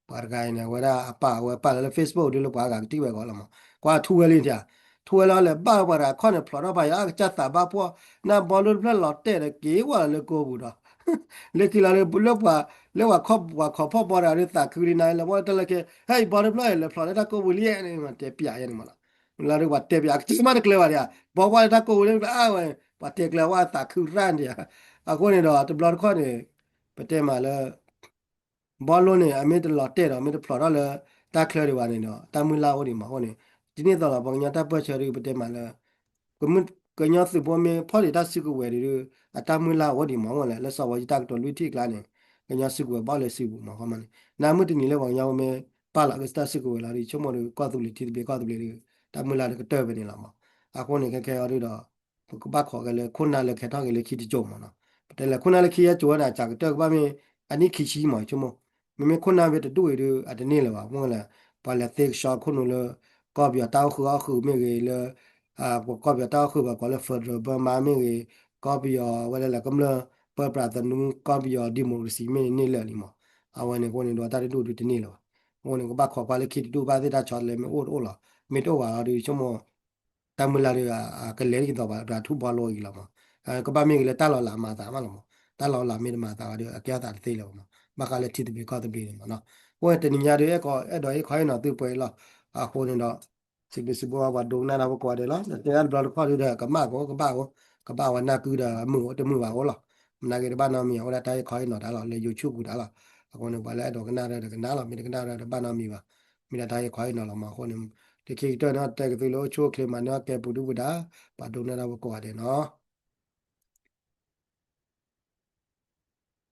ပှၤတဂၤအံၤန့ၣ် အဝဲဒၣ်အပာ်ဝဲပာ်လၢလၢ Facebook ဒ်လၢပှၤအါဂၤကထံၣ်ဝဲဂီၢ်လီၤမး ကွၢ်ထူဝဲလံထံၣ် ထူဝဲလီၤလဲၤဘၣ်ပှၤတဂၤခီၣ်န့ၣ် ဖျိးထီၣ်ပာ်ယၤအကစၢ်သးဘၣ်ဖှီၣ် နဘီလိတဖျၢၣ်လီၤတဲာ်ဒီးက့ၤဝဲလၢကိာ်ပူၤဒီး လၢခံလီၤလၢပှၤ လၢပှၤခီၣ်ဖီၣ်ဘီတဂၤဒုးသးခုလံနၤလၢပှၤတၢ်လၢကဲ ဟဲအံၤဘီတဖျၢၣ်လဲၤဖျိးလၢတၢ်ကိာ်ပူၤလံန့ၣ် တဲပၠးယဲန့ၣ်မးနီၤ လၢပှၤတဲပၠးအကစၢ်မးတကျၢၤဘၣ်ဒံး ဘီကွၢ်လၢတၢ်ကိာ်ပူၤလၢအဝဲ ပှၤတဲကျၢၤဝဲသးခုရၣ်ဒံး အဃိန့ၣ်ဒီး တဘျီတခီၣ်န့ၣ် ပတဲမးလၢ ဘီလိန့ၣ် အမ့ၢ်တလီၤတဲာ်ဒီး မ့ၢ်တဖျိးထီၣ်လၢတၢ်ချၢဒံးဘၣ်န့ၣ်ဒီး တၢ်မုၢ်လၢ်အိၣ်ဒံးမးအဃိန့ၣ် ဒ်န့ၣ်အသိးလီၤ ပှၤကညီတၢ်ပၢၢ်ဆၢဒုး ပတဲမးလၢ ကညီသုးဖိမ့ၢ်ဖီၣ်ဒံးတၢ်စုကဝဲၤဒံးဒီး အတၢ်မုၢ်လၢ်အိၣ်ဒံးမးအဃိလဲၣ် လၢစီၤဝီယံၤတၢ်ကတိၤလွံၢ်ထံၣ်အကျါန့ၣ် ကညီစုကဝဲၤဘၣ်လၢစုပူၤမးအဃိမးန့ၣ် နမုၢ်တနံၤလၢပှၤကညီမ့ၢ်ပာ်လီၤက့ၤတၢ်စုကဝဲၤလီၤဒီး ဆိကမိၣ်ဒီးကီၢ်သူလ့ၤထံသဘျ့ကီၢ်သဘျ့ဒီး တၢ်မုၢ်လၢ်ဒီးကတၢၢ်ဖဲန့ၣ်လီၤမး အဃိန့ၣ် ခဲခဲအံၤဒုးဒီး ပကဘၣ်ခိးက့ၤလၢခိၣ်နၢ်လၢကဟဲထီၣ်က့ၤလၢခံတစိၤမးနီၤ ပတဲလဲၣ်ခိၣ်နၢ်လၢခံဟဲစိာ်ဝဲန့ၣ် အစှၤကတၢၢ်ကဘၣ်မ့ၢ် အနံၣ်ခံဆံမး ဆိကမိၣ် မ့မ့ၢ်ခိၣ်နၢ်ဖဲတဒူၣ်အံၤဒုး အတန့ၢ်လၢၤဘၣ် မ့ၢ်လဲၣ် ပှၤလဲၤသ့ကဆှီခိၣ်နူာ်လၢ ကီၢ်ပယီၤတၢ်အိၣ်ဃုာ်အီၣ်ဃုာ်မ့ၢ်ဂ့ၤလၢ ပကီၢ်ပယီၤတၢ်အိၣ်ဃုာ်ပှၤကိးလၢ Federal Burma မ့ၢ်ဂ့ၤ ကီၢ်ပယီၤဝဲဒၣ်လဲၣ်ကမျၢၢ်ပၢပြးသနူ ကီၢ်ပယီၤ democracy မ့ၢ်န့ၢ်လၢာ်လံမး အဝဲန့ၣ်အဃိန့ၣ်ဒီးတၢ်တဒူၣ်ဒုးတန့ၢ်လၢၤဘၣ် အဃိန့ၣ် ကဘၣ်ခိးကွၢ်လၢခံတဒူၣ်ဘၣ်သ့ၣ်တၢ်ဆီတလဲမ့ၢ်အိၣ်တအိၣ်လီၤ မ့ၢ်တအိၣ်ဘၣ်လီၤဒီး ဆိကမိၣ် တၢ်မုၢ်လၢ်ဒီး ကလဲၤဒ်သိးပှၤထူဘီလိအံၤလီၤမး ကဘၣ်မ့ၢ်ဂ့ၤလၢတၢ်လီၤလးမၤသးမးလီၤမး တၢ်လီၤလးမ့ၢ်တမၤသးဘၣ်ဒီး အကဲအသးတသ့လၢၤဘၣ်မး ဘၣ်ဃးလၢထံသဘျ့ကီၢ်သဘျ့န့ၣ်မးနီၤ အဃိတနံၤညါဒီး အဲၣ်ဒိးဟ့ၣ်ခီဟ့ၣ်နီၤသုပှဲၤအံၤလီၤ အဃိန့ၣ်ဒီး စံးဘျုးစံးဖှိၣ်ပှၤဒိကနၣ်တၢ်ဖိကိးဂၤဒဲးလီၤ တဲတဘျီတခီၣ်ဒုးဒီး ကမၣ်ကအိၣ် ကဘၣ်အိၣ် ကဘၣ်ဝဲနၢ်ကုဒီး မုာ်အိၣ်တမုာ်ဘၣ်အိၣ်လီၤ မနၤက့တဘၣ်နီတမံၤ အဝဲဒၣ်တၢ်ဟ့ၣ်ခီဟ့ၣ်နီၤတၢ်လီၤ လၢ YouTube ပူၤတၢ်လီၤ အဃိန့ၣ် ပှၤလၢအဲၣ်ဒိးကနၣ်ဒီးကနၣ်လီၤ မ့ၢ်တကနၣ်ဒီးတဘၣ်နီတမံၤဘၣ် မ့ၢ်ဒၣ်တၢ်ဟ့ၣ်ခီဟ့ၣ်နီၤလီၤမး အဃိန့ၣ် တခံကတၢၢ်န့ၣ် တဲကသုလၢအိၣ်ဆူၣ်အိၣ်ချ့မးန့ၢ်ကဲပူၤဒုပူၤဒါ ပှၤဒိကနၣ်တၢ်ဖိကိးဂၤဒဲးနီၤ